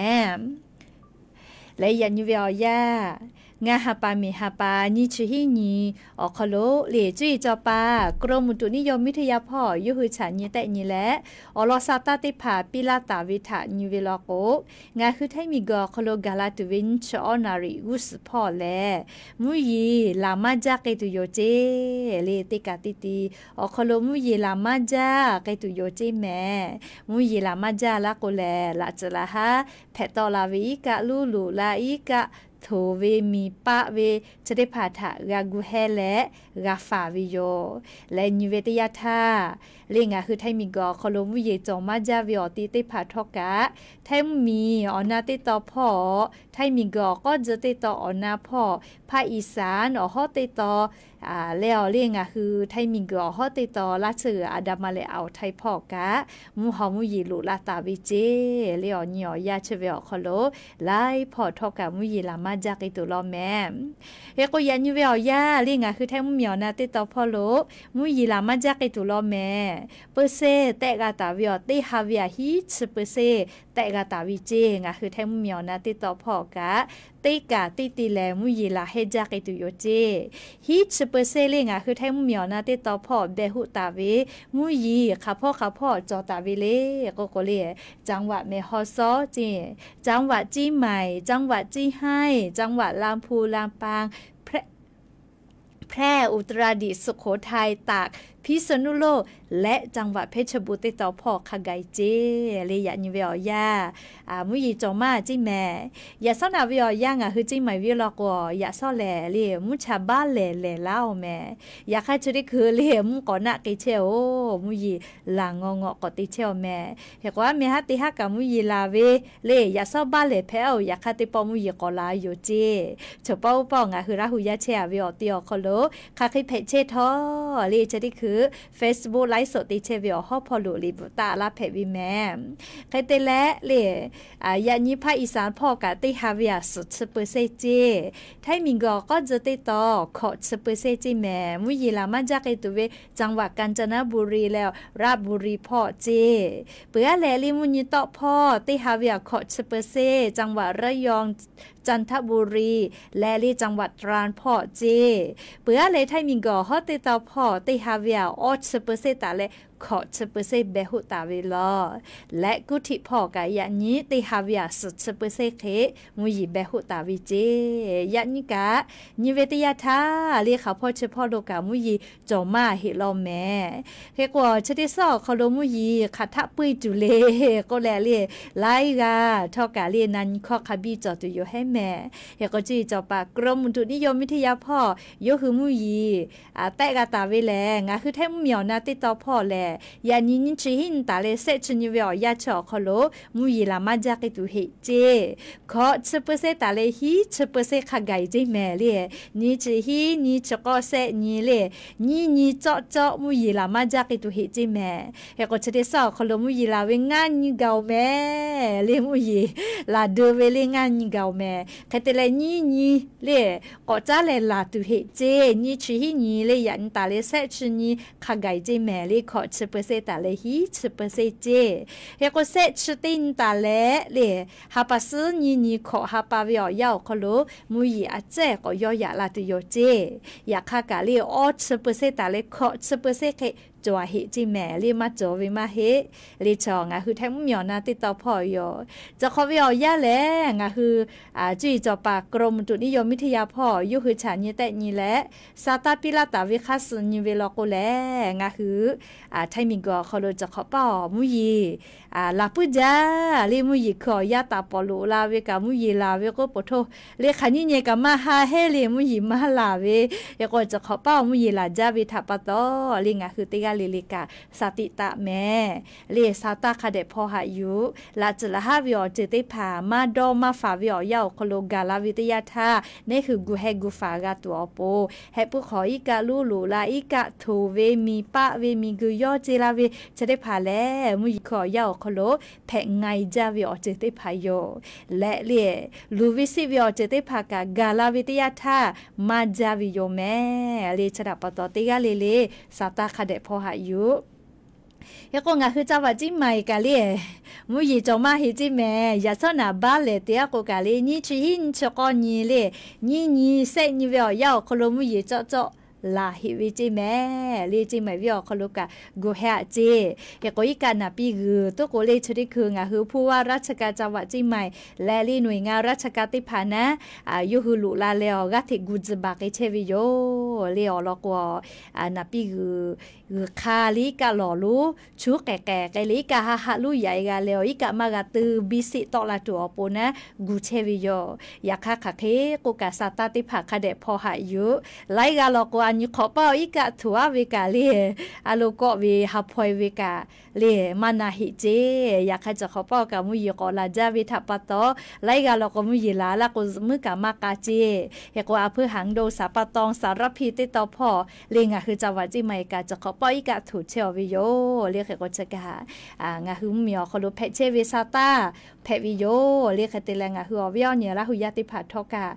Leh yaꞈ nyi ve awˬ yanˇ, ngaˇ ha pa miˬ ha pa nyiˇ chi hiˉ nyi awˬ hk'aw lo le cuˇ yiˍ cawˬ paˍ กรมอุตุนิยมวิทยา hpawˇ yawˇ hui chaꞈ nyi tehˆ nyi leh, awˬ lawn sa taˇ teˇ hpaˍ piˇ laˇ taˍ ve htaꞈ nyi ve law k'o, ngaˬ hui Htaiˇ miˬguiˬ awˬ hk'aw lo gaˬ la tuˬ ve nyiˇ chi awˇ naˍ riˍ g'uˇ suhˍ hpawˇ lehˬ, mvuhˇ yeˬ laˬ maˇ jaˇ k'ai tuˬ yoˬ ceˇ le. Teˇ kaꞈ teˇ ti awˬ hk'aw lo mvuhˇ yeˬ laˬ maˇ jaˇ k'ai tuˬ yoˬ ceˇ mehˍ. Mvuhˇ yeˬ laˬ maˇ jaˇ laˇ k'o lehˬ, laꞈ tcuhꞈ laˬ haˉ hpehꞈ tawˆ la ve iˉ kaˆ, luˇ loꞈ la iˉ kaˆ, htoꞈ ve miˬ paˆ ve chi teˇ hpaˍ htaꞈ g'a gu hehˇ leh g'a faˍ ve yoˬ. Leh nyi ve teˇ yanˇ htaˇ, le ngaˬ hui Htaiˇ miˬguiˬ awˬ hk'aw lo mvuhˇ yeˬ cawˬ maˇ jaˇ ve awˬ ti teˇ hpaˍ htawˇ kaꞈ, Htaiˇ mvuhˇ miˬ awˬ na teˇ taw hpawˇ, Htaiˇ miˬguiˬ awˬ k'awˇ tcuh teˇ taw awˬ na hpawˇ, ภาคอีสาน awˬ hawˉ teˇ taw leh awˬ le ngaˬ hui Htaiˇ miˬguiˬ awˬ hawˉ teˇ taw laˇ tsuhˇ g'uiˬ a da ma leh awˬ Htaiˇ hpawˇ kaꞈ, mvuhˇ haw mvuhˇ yeˬ loꞈ la taˍ ve ceˇ le. Awˬ nyi awˬ yanˇ chi ve awˬ hk'aw lo laiˉ hpawˇ htawˇ kaꞈ mvuhˇ yeˬ laˬ maˇ jaˇ k'ai tuˬ law mehˍ. Hk'e k'o yaꞈ nyi ve awˬ yanˇ le ngaˬ hui Htaiˇ mvuhˇ miˬ awˬ na teˇ taw hpawˇ lo mvuhˇ yeˬ laˬ maˇ jaˇ k'ai tuˬ law mehˍ. เปอร์เซ็นต์ tehˆ g'a taˍ ve awˬ teˇ ha ve aꞈ hiˉ chi เปอร์เซ็นต์ tehˆ g'a taˍ ve ceˇ. Ngaˬ hui Htaiˇ mvuhˇ miˬ awˬ na teˇ taw hpawˇ kaꞈ, teˇ kaꞈ teˇ ti lehˬ mvuhˇ yeˬ laˬ hehˇ jaˇ k'ai tuˬ yoˬ ceˇ. Hiˉ chi เปอร์เซ็นต์ le ngaˬ hui Htaiˇ mvuhˇ miˬ awˬ na teˇ taw hpawˇ behˬ hoˆ taˍ ve mvuhˇ yeˬ hk'aˬ hpawˇ hk'aˬ hpawˇ cawˬ taˍ ve le k'oˆ k'o le, จังหวัดแม่ฮ่องสอน ceˇ, จังหวัดเชียงใหม่, จังหวัดเชียงราย, จังหวัดลำพูนลำปาง แพร่ อุตรดิตถ์ สุโขทัย ตาก พิษณุโลก และ จังหวัดเพชรบูรณ์ teˇ taw hpawˇ hk'a gaˬ ceˇ le. Yaꞈ nyi ve awˬ yanˇ mvuhˇ yeˬ cawˬ maˇ ceˇ mehˍ. Yaꞈ shawˉ naꞈ ve awˬ yanˇ ngaˬ hui ceˇ maˬ ve law k'o, yaꞈ shawˉ lehˬ le mvuhˇ cha baˆ lehˬ lehˬ laˇ-oˬ mehˍ. Yaꞈ hk'aˇ chi teˇ hkui le mvuhˇ k'awꞈ naˆ k'ai chehˇ-oˬ, mvuhˇ yeˬ laˬ ngawˬ ngawˬ k'awꞈ te chehˇ-oˬ mehˍ. Hk'e k'o aˉ mehˍ haˉ te haˉ kaꞈ mvuhˇ yeˬ laˬ ve le yaꞈ shawˉ baˆ lehˬ hpehꞈ-oˬ, yaꞈ hk'aˇ teˇ pawˆ mvuhˇ yeˬ k'awꞈ laˬ yoˬ ceˇ. Choˬ paˇ oˇ paˇ ngaˬ hui Laˇ hu yaˇ chehˇ-a ve awˬ ti awˬ hk'aw lo hk'aˬ hk'e hpehꞈ chehˇ htawˇ le chi teˇ hkui Facebook ไลฟ์สด te chehˇ ve awˬ hawˉ hpawˇ lo liꞈ bvuhꞈ taˆ laˇ hpehꞈ ve mehˍ. Hk'e te leh le, yaꞈ nyi hpaˇ อีสาน hpawˇ kaꞈ teˇ ha ve aꞈ suhˍ chi เปอร์เซ็นต์ ceˇ. Htaiˇ miˬguiˬ awˬ k'awˇ tcuh teˇ taw hkawꞈ chi เปอร์เซ็นต์ ceˇ mehˍ. Mvuhˇ yeˬ laˬ maˇ jaˇ k'e tuˬ ve จังหวัดกาญจนบุรี leh ราชบุรี hpawˇ ceˇ. Peuˬ aˉ leh le mvuhˇ nyi tawˆ hpawˇ teˇ ha ve aꞈ hkawꞈ chi เปอร์เซ็นต์ จังหวัดระยอง จันทบุรี leh le จังหวัดตราด hpawˇ ceˇ. Peuˬ aˉ leh Htaiˇ miˬguiˬ awˬ hawˉ teˇ taw hpawˇ teˇ ha ve aꞈ awˇ chi เปอร์เซ็นต์ taˍ leh hkawꞈ chi เปอร์เซ็นต์ beh hoˆ taˍ ve law. Leh กรุงเทพ hpawˇ kaꞈ yaꞈ nyi teˇ ha ve aꞈ suhˍ chi เปอร์เซ็นต์ hk'e mvuhˇ yeˬ beh hoˆ taˍ ve ceˇ. Yaꞈ nyi kaꞈ nyi ve teˇ yanˇ htaˇ le hk'aˬ hpawˇ chi hpawˇ lo kaꞈ mvuhˇ yeˬ cawˬ maˇ heˆ law mehˍ. Hk'e k'o chi teˇ suhˉ awˬ hk'aw lo mvuhˇ yeˬ hk'aˬ htaˆ peu e tuˬ le k'oˆ leh le, laiˉ g'aˇ htawˇ kaꞈ le na nyi hkawˇ hk'a biˇ cawˬ tuˬ yoˬ hehˉ mehˍ. Hk'e k'o ceˇ cawˬ paˍ กรมอุตุนิยมวิทยา hpawˇ yawˇ hui mvuhˇ yeˬ tehˆ g'a taˍ ve lehˬ, ngaˬ hui Htaiˇ mvuhˇmiˬ awˬ na teˇ taw hpawˇ lehˬ, yaꞈ nyi nyiˇ chi hiˉ nyi taˍ leh sehˆ chi nyi ve awˬ yanˇ chi awˬ hk'aw lo mvuhˇ yeˬ laˬ maˇ jaˇ k'e tuˬ heˆ ceˇ. Hkawꞈ chi เปอร์เซ็นต์ taˍ leh hiˉ chi เปอร์เซ็นต์ hk'a gaˬ e ceˇ mehˍ le. Nyiˇ chi hiˉ nyiˇ chi k'awˇ sehˆ nyi le, nyiˇ nyi cawˆ cawˆ mvuhˇ yeˬ laˬ maˇ jaˇ k'e tuˬ heˆ ceˇ mehˍ. Hk'e k'o chi teˇ suhˉ awˬ hk'aw lo mvuhˇ yeˬ laˬ ve ngaˇ nyi gaˬ-oˬ mehˍ le. Mvuhˇ yeˬ laˬ deu ve le ngaˇ nyi gaˬ-oˬ mehˍ. Hk'e te leh nyiˇ nyi le k'awꞈ caˉ leh laˬ tuˬ heˆ ceˇ. Nyiˇ chi hiˉ nyi le yaꞈ nyi taˍ leh sehˆ chi nyi hk'a gaˬ e ceˇ mehˍ le. Hkawꞈ chi เปอร์เซ็นต์ taˍ leh hiˉ chi เปอร์เซ็นต์ ceˇ. Hk'e k'o sehˆ chi teˇ nyi taˍ leh le, ha pa suhˉ nyiˇ nyi hkawꞈ ha pa ve awˬ yanˇ awˬ hk'aw lo mvuhˇ yeˬ a cehˇ k'awꞈ yawˇ yaꞈ la tuˬ yoˬ ceˇ. Yaꞈ hk'aˇ kaꞈ le awˇ chi เปอร์เซ็นต์ taˍ leh hkawꞈ chi เปอร์เซ็นต์ hk'e cawˬ a heˆ ceˇ mehˍ le. Maˇ cawˬ ve maˇ heˆ. Le chaw ngaˬ hui Htaiˇ mvuhˇmiˬ awˬ na teˇ taw hpawˇ yoˬ. Cawˬ hk'awꞈ ve awˬ yanˇ lehˬ ngaˬ hui cuˇ yiˍ cawˬ paˍ กรมอุตุนิยมวิทยา hpawˇ yawˇ hui chaꞈ nyi tehˆ nyi leh, sa taˇ piˇ laˇ taˍ ve hk'aˇ suh nyi ve law k'o lehˬ, ngaˬ hui Htaiˇ miˬguiˬ awˬ hk'aw lo cawˬ hk'awꞈ paˇ awˬ mvuhˇ yeˬ laˬ puiˉ jaˇ le. Mvuhˇ yeˬ hkui awˬ yanˇ taˍ pawˍ loꞈ la ve kaꞈ mvuhˇ yeˬ laˬ ve k'oˆ poˬ htoˇ le hk'aˬ nyiˇ nyi kaꞈ maˇ ha heˆ le. Mvuhˇ yeˬ maˇ laˬ ve, hk'e k'o cawˬ hk'awꞈ paˇ awˬ mvuhˇ yeˬ laˬ jaˇ ve htaꞈ pa taw le ngaˬ hui teˇ g'aˇ le le kaꞈ sa tiꞈ taˍ mehˍ. Le sa taˇ hk'a dehꞈ hpaw haꞈ yuˬ. Laꞈ tcuhˍ laꞈ haˉ ve awˬ ceuˬ teˇ hpaˍ maˇ dawˇ maˇ faˍ ve awˬ yanˇ awˬ hk'aw lo gaˬ la ve teˇ yanˇ htaˇ, neˇ hui gu heh gu faˍ g'a tuˬ awˬ pon, heh puiˉ hk'awꞈ iˉ kaˆ luˉ loꞈ la, iˉ kaˆ htoꞈ ve, miˬ paˆ ve, miˬ guiˬ yawˇ ce la ve chi teˇ hpaˍ lehˬ, mvuhˇ yeˬ hkui awˬ yanˇ awˬ hk'aw lo hpehꞈ nga e jaˇ ve awˬ ceuˬ teˇ hpaˍ yoˬ. Leh le luˬ ve siˆ ve awˬ ceuˬ teˇ hpaˍ kaꞈ gaˬ la ve teˇ yanˇ htaˇ maˇ jaˇ ve yoˬ mehˍ. Le chi htaꞈ pa taw teˇ g'aˇ le le sa taˇ hk'a dehꞈ hpaw haꞈ yuˬ. Hk'e k'o ngaˬ hui จังหวัดเชียงใหม่ kaꞈ le mvuhˇ yeˬ cawˬ maˇ heˆ ceˇ mehˍ. Yaꞈ shawˉ naꞈ baˆ lehˬ te aˉ k'o kaꞈ le nyiˇ chi hiˉ nyiˇ chi k'awˇ nyi le, nyiˇ nyi sehˆ nyi ve awˬ yanˇ awˬ hk'aw lo mvuhˇ yeˬ cawˆ cawˆ laˬ heˆ ve ceˇ mehˍ. Le เชียงใหม่ ve awˬ hk'aw lo kaꞈ gu heh aꞈ ceˇ. Hk'e k'o iˉ kaˆ naˍ piˇ g'uiˬ tuˉ k'o le chi teˇ hkui ngaˬ hui ผู้ว่าราชการจังหวัดเชียงใหม่ leh le หน่วยงานราชการ teˇ hpaˍ naˉ, yawˇ hui loꞈ la leh awˬ g'aˇ hteꞈ gu tcuh baˬ k'ai chehˇ ve yoˬ. Le awˬ lawn k'o naˍ piˇ g'uiˬ g'uiˬ hk'a le iˉ kaˆ lawˬ lonˉ chuˉ k'ehˬ k'ehˬ k'ai leh iˉ kaˆ haˆ haˆ lonˉ yaꞈ e g'a leh awˬ iˉ kaˆ maˇ g'a teu biˇ siˆ tawˆ la tuˬ awˬ pon naˉ gu chehˇ ve yoˬ. Yaꞈ hk'aˇ hk'aˬ hk'e k'oˆ kaꞈ sa taˇ teˇ hpaˍ hk'a dehꞈ hpaw haꞈ yuˬ. Laiˉ g'aˇ law k'o a nyi hk'awꞈ paˇ awˬ iˉ kaˆ htoꞈ aˉ ve kaꞈ le, a lo kawˆ ve ha hpaw e ve kaꞈ le maˇ na heˆ ceˇ. Yaꞈ hk'aˇ cawˬ hk'awꞈ paˇ awˬ kaꞈ mvuhˇ yeˬ k'awꞈ laˬ jaˇ ve htaꞈ pa taw, laiˉ g'aˇ law k'o mvuhˇ yeˬ laˬ laˇ k'o zuhꞈ muiˉ kaꞈ maˇ k'a ceˇ. Hk'e k'o a hpuiˇ หางดง สระปะตอง สารพี teˇ taw hpawˇ le ngaˬ hui จังหวัดเชียงใหม่ kaꞈ cawˬ hk'awꞈ paˇ iˉ kaˆ htoꞈ chehˇ aw ve yoˬ. Le hk'e k'o chi kaꞈ ngaˬ hui mvuhˇmiˬ awˬ hk'aw lo hpehꞈ chehˇ ve sa taˇ hpehꞈ ve yoˬ. Le hk'e te leh ngaˬ hui awˬ viˉ awˬ nyi Laˇ huˍ yaˇ teˇ hpaˍ htawˇ kaꞈ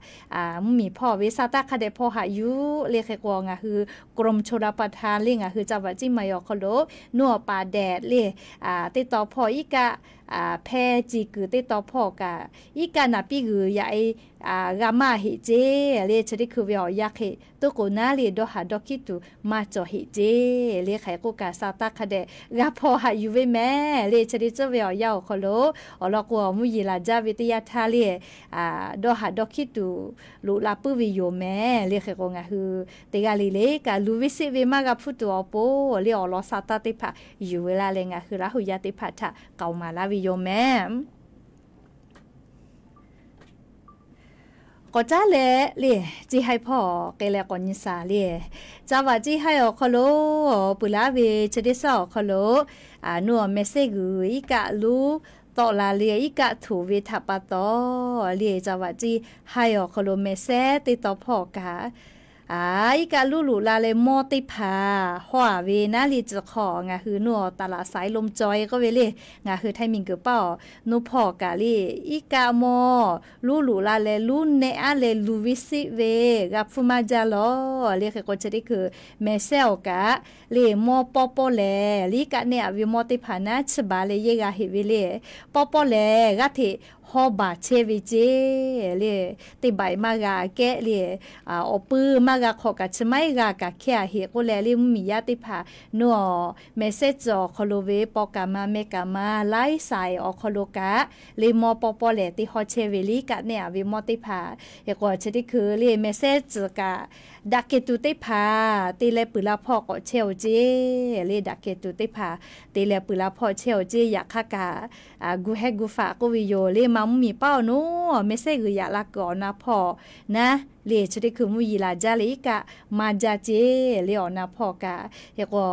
mvuhˇmiˬ hpawˇ ve sa taˇ hk'a dehꞈ hpaw haꞈ yuˬ. Le hk'e k'o ngaˬ hui กรมชลประทาน le ngaˬ hui จังหวัดเชียงใหม่ awˬ hk'aw lo nuˇ awˬ paˍ dehꞈ le teˇ taw hpawˇ iˉ kaˆ hpehˇ ce kuiˬ teˇ taw hpawˇ kaꞈ iˉ kaˆ naˍ piˇ g'uiˬ yaꞈ e g'a maˇ heˆ ceˇ. Le chi teˇ hkui ve awˬ yanˇ hk'e tuˉ k'o naˉ le dawˇ haˍ dawˇ hkiˉ tuˬ maˇ cawˬ heˆ ceˇ. Le hk'e k'oˆ kaꞈ sa taˇ hk'a dehꞈ g'a hpaw haꞈ yuˬ ve mehˍ. Le chi teˇ tcuhˉ ve awˬ yanˇ awˬ hk'aw lo awˬ lawn k'o awˬ mvuhˇ yeˬ laˬ jaˇ ve teˇ yanˇ htaˇ le dawˇ haˍ dawˇ hkiˉ tuˬ loꞈ la puiˉ ve yoˬ mehˍ. Le hk'e k'o ngaˬ hui teˇ g'aˇ le le kaꞈ luˬ ve siˆ ve maˇ g'a hpuˇ tuˬ awˬ pon le awˬ lawn sa taˇ teˇ hpaˍ yuˬ ve laˇ leh ngaˬ hui Laˇ huˍ yaˇ teˇ hpaˍ htaꞈ k'aoˍ maˍ laˇ ve yoˬ mehˍ. K'awꞈ caˉ leh le, Ceˇ haiˇ hpawˇ k'ai leh k'awꞈ nyi shaˍ le. จังหวัด Ceˇ haiˇ awˬ hk'aw lo peuˬ laˇ ve chi teˇ suhˉ awˬ hk'aw lo nuˇ awˬ meh sehˉ g'uiˬ iˉ kaˆ lonˉ tawˆ la le iˉ kaˆ htoꞈ ve htaꞈ pa taw le จังหวัด Ceˇ haiˇ awˬ hk'aw lo meh sehˉ teˇ taw hpawˇ kaꞈ A, iˉ kaˆ luˉ loꞈ la leh mawˇ teˇ hpaˍ hawˇ a ve naˉ le, tcuh hk'aw ngaˬ hui nuˇ awˬ ตลาดสายลมจอย k'oˆ ve le. Ngaˬ hui Htaiˇ miˬguiˬ paˇ awˬ nuˇ hpawˇ kaꞈ le, iˉ kaˆ mawˇ luˉ loꞈ la leh luˉ nehˆ aˉ leh luˬ ve siˆ ve g'a hpfuhˇ maˇ jaˇ lawˬ le. Hk'e k'o chi teˇ hkui mehˬ sehˉ awˬ kaꞈ le, mawˇ pawˇ pawˇ lehˬ le, iˉ kaˆ nehˆ aꞈ ve mawˇ teˇ hpaˍ naˉ chi baˬ leh yehˇ g'a heꞈ ve le. Pawˇ pawˇ lehˬ g'aˇ hteꞈ hawˇ baˬ chehˇ ve ceˇ le. Teˇ baiˬ maˇ g'a kehˉ le, awˬ puiˇ maˇ g'a hk'awꞈ kaꞈ chi maˇ heˆ g'a kaꞈ hkehˇ a heꞈ k'oˆ leh le, mvuhˇmiˬ yaˇ teˇ hpaˍ nuˇ awˬ mehˬ sehˉ tcuh awˬ hk'aw lo ve paw kaˍ ma meh kaˍ ma laiˉ saiˍ awˬ hk'aw lo kaꞈ le, mawˇ pawˇ pawˇ lehˬ te hawˇ chehˇ ve le, iˉ kaˆ nehˆ aꞈ ve mawˇ teˇ hpaˍ. Hk'e k'o chi teˇ hkui le mehˬ sehˉ tcuh kaꞈ daꞈ kehˬ tuˬ teˇ hpaˍ te leh puiˍ la hpawˇ k'awꞈ chehˇ oˬ ceˇ le. Daꞈ kehˬ tuˬ teˇ hpaˍ te leh puiˍ la hpawˇ chehˇ oˬ ceˇ. Yaꞈ hk'aˇ kaꞈ gu hehˉ gu faꞈ k'oˆ ve yoˬ le. Ma mvuhˇmiˬ paˇ awˬ nuˇ mehˬ sehˉ g'uiˬ yaꞈ la kuiˬ awˬ na hpawˇ naˉ le, chi teˇ hkui mvuhˇ yeˬ laˬ jaˇ leh iˉ kaˆ maˇ jaˇ ceˇ le, awˬ na hpawˇ kaꞈ. Hk'e k'o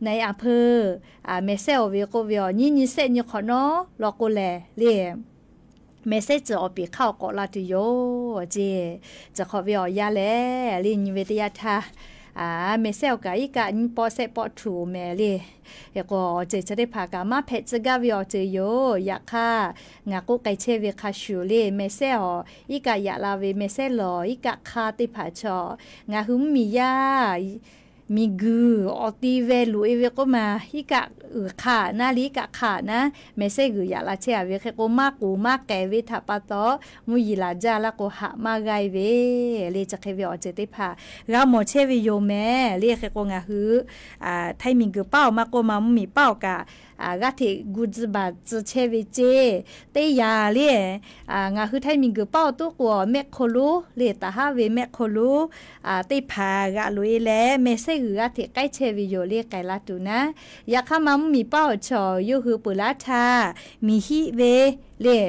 na e a hpeuˇ mehˬ sehˉ awˬ ve k'oˆ ve awˬ nyiˇ nyi sehˆ nyi hk'awꞈ nawˉ law k'o lehˬ le, mehˬ sehˉ tcuh awˬ piˍ hk'aˇ awˬ k'awꞈ la tuˬ yoˬ ceˇ. Tcuh hk'awꞈ ve awˬ yanˇ lehˬ le, nyi ve teˇ yanˇ htaˇ mehˬ sehˉ awˬ kaꞈ iˉ kaˆ nyiˇ pawˆ sehˆ pawˆ htuꞈ mehˍ le. Hk'e k'o awˬ ceuˬ chi teˇ hpaˍ kaꞈ maˇ hpehꞈ tcuh gaˇ ve awˬ ceuˬ yoˬ. Yaꞈ hk'aˇ ngaˬ k'oˆ k'ai chehˇ ve hk'a shuˍ le, mehˬ sehˉ awˬ iˉ kaˆ yaꞈ la ve mehˬ sehˉ lawˬ iˉ kaˆ hk'aˇ teˇ hpaˍ chaw ngaˬ hui mvuhˇmiˬ yaˇ miˬguiˬ awˬ ti ve loꞈ e ve k'oˆ ma, iˉ kaˆ uiˍ hk'aˇ naˉ le, iˉ kaˆ hk'aˇ naˉ mehˬ sehˉ g'uiˬ yaꞈ la chehˇ a ve. Hk'e k'o maˇ k'oˍ maˇ k'ehˍ ve htaꞈ pa taw mvuhˇ yeˬ laˬ jaˇ laˇ k'o haꞈ maˇ g'a e ve le. Chi hk'e ve awˬ ceuˬ teˇ hpaˍ g'a mawˬ chehˇ ve yoˬ mehˍ le. Hk'e k'o ngaˬ hui Htaiˇ miˬguiˬ paˇ awˬ maˇ k'oˆ ma mvuhˇmiˬ paˇ awˬ kaꞈ g'aˇ hteꞈ gu tcuh baˬ tcuh chehˇ ve ceˇ. Teˇ yanˇ le, ngaˬ hui Htaiˇ miˬguiˬ paˇ awˬ toˉ k'o mehˆ hk'aw lonˉ le, taˍ haˉ ve mehˆ hk'aw lonˉ teˇ hpaˍ g'aꞈ loꞈ e leh mehˬ sehˉ g'uiˬ g'aˇ hteꞈ k'aiˉ chehˇ ve yoˬ le, k'ai la tuˬ naˉ. Yaꞈ hk'aˇ ma mvuhˇmiˬ paˇ awˬ chaw yawˇ hui peuˬ laˇ htaˇ miˬ hiˆ ve le,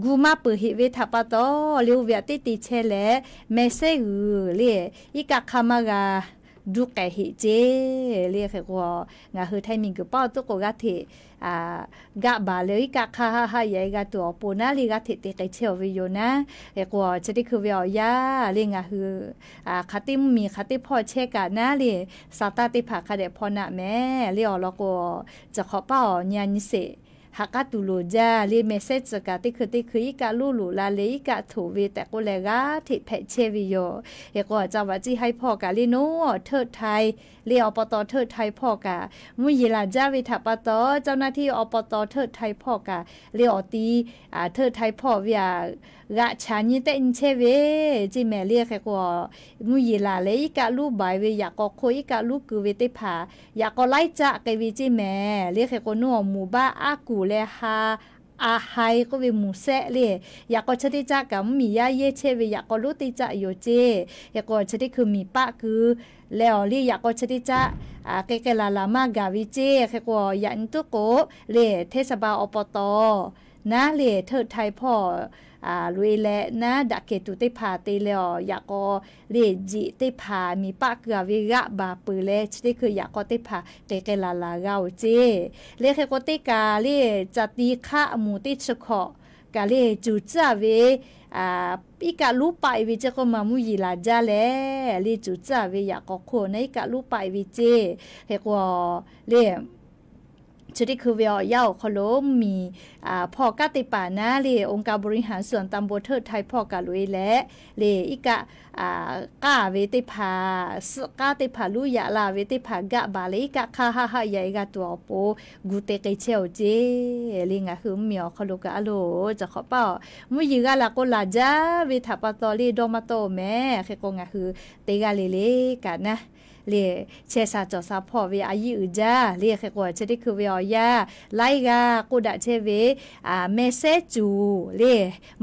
gu maˇ peuˬ heꞈ ve htaꞈ pa taw le, oˇ ve aꞈ teˇ te chehˇ leh mehˬ sehˉ g'uiˬ le, iˉ kaˆ hk'aˇ maˇ g'a duˇ k'ehˍ heꞈ ceˇ le. Hk'e k'o ngaˬ hui Htaiˇ miˬguiˬ paˇ awˬ toˉ k'o g'aˇ hteꞈ gaˆ baˬ leh iˉ kaˆ hk'aˇ haˆ haˆ yaꞈ e g'a tuˬ awˬ pon naˉ le, g'aˇ hteꞈ te k'ai chehˇ oˬ ve yoˬ naˉ. Hk'e k'o chi teˇ hkui ve awˬ yanˇ le, ngaˬ hui hk'aˬ teˇ mvuhˇmiˬ hk'aˬ teˇ hpawˇ chehˇ kaꞈ naˉ le, saˍtanˍ teˇ hpaˍ hk'a dehꞈ hpaw naˆ mehˍ le. Awˬ lawn k'o, tcuh hk'awꞈ paˇ awˬ nyi a nyi sheˍ haꞈ k'aˉ tuˬ loˍ jaˇ le. Mehˬ sehˉ tcuh kaꞈ teˇ hkui teˇ hkui iˉ kaˆ luˉ loꞈ la leh iˉ kaˆ htoꞈ ve tehꞈ k'oˆ leh g'aˇ hteꞈ hpehꞈ chehˇ ve yoˬ. Hk'e k'o จังหวัดเชียงราย hpawˇ kaꞈ le, nawˬ เทิดไทย le อบต. เทิดไทย hpawˇ kaꞈ mvuhˇ yeˬ laˬ jaˇ ve htaꞈ pa taw, เจ้าหน้าที่ อบต. เทิดไทย hpawˇ kaꞈ le awˬ ti เทิดไทย hpawˇ ve aꞈ g'aꞈ chaꞈ nyi tehˆ nyi chehˇ ve ceˇ mehˍ le. Hk'e k'o mvuhˇ yeˬ laˬ leh iˉ kaˆ luˉ baˬ ve yaꞈ k'aw hk'oˆ iˉ kaˆ luˉ keu ve teˇ hpaˍ yaꞈ k'aw laiˉ caˆ k'ai ve ceˇ mehˍ le. Hk'e k'o nuˇ awˬ moˍ baˆ aˉ kuˬ leh ha a hai k'oˆ ve moˍ sehˆ le, yaꞈ k'aw chi teˇ caˆ kaꞈ mvuhˇmiˬ yaˇ yehˇ chehˇ ve yaꞈ k'aw lonˉ teˇ caˆ yoˬ ceˇ. Hk'e k'o chi teˇ hkui miˬ paˆ keu leh awˬ le yaꞈ k'aw chi teˇ caˆ k'ai k'ai laˬ laˬ maˇ gaˬ ve ceˇ. Hk'e k'o yaꞈ nyi tuˉ k'o le, เทศบาล อบต. naˉ le เทิดไทย hpawˇ loꞈ e leh naˉ daꞈ kehˬ tuˬ teˇ hpaˍ te leh awˬ yaꞈ k'aw le jeꞈ teˇ hpaˍ miˬ paˆ keu a ve g'aˆ baˬ peuˬ leh chi teˇ hkui yaꞈ k'aw teˇ hpaˍ k'ai k'ai laˬ laˬ g'a oˬ ceˇ. Le hk'e k'o teˇ kaˬ le จาติ hk'aˆ moˍ teˇ chi hkawꞈ kaꞈ le cuˬ tcuhˉ a ve iˉ kaˆ luˉ paˆ e ve ceˇ k'oˆ ma mvuhˇ yeˬ laˬ jaˇ leh le cuˬ tcuhˉ a ve yaꞈ k'aw hk'oˆ naˉ iˉ kaˆ luˉ paˆ e ve ceˇ. Hk'e k'o le chi teˇ hkui ve awˬ yanˇ awˬ hk'aw lo mvuhˇmiˬ hpawˇ kanˉ teˇ hpaˍ naˉ le องค์การบริหารส่วนตำบล เทิดไทย hpawˇ kaꞈ loꞈ e leh le iˉ kaˆ k'aˇ ve teˇ hpaˍ, suhˆ k'aˉ teˇ hpaˍ luˉ yaꞈ la ve teˇ hpaˍ gaˆ baˬ leh iˉ kaˆ hk'aˇ haˆ haˆ yaꞈ e g'a tuˬ awˬ pon gu te k'ai chehˇ oˬ ceˇ. Le ngaˬ hui mvuhˇmiˬ awˬ hk'aw lo kaꞈ a loˬ, cawˬ hk'awꞈ paˇ awˬ mvuhˇ yeˬ g'a laˬ k'o laˬ jaˇ ve htaꞈ pa taw le dawˇ maˇ tawˆ oˬ mehˍ. Hk'e k'o ngaˬ hui teˇ g'aˇ le le kaꞈ naˉ le chehˇ sha cawˬ sha hpawˇ ve a yiˇ uiˍ jaˇ le. Hk'e k'o chi teˇ hkui ve awˬ yanˇ laiˉ g'aˇ k'oˆ daꞈ chehˇ ve mehˬ sehˉ cuˬ le,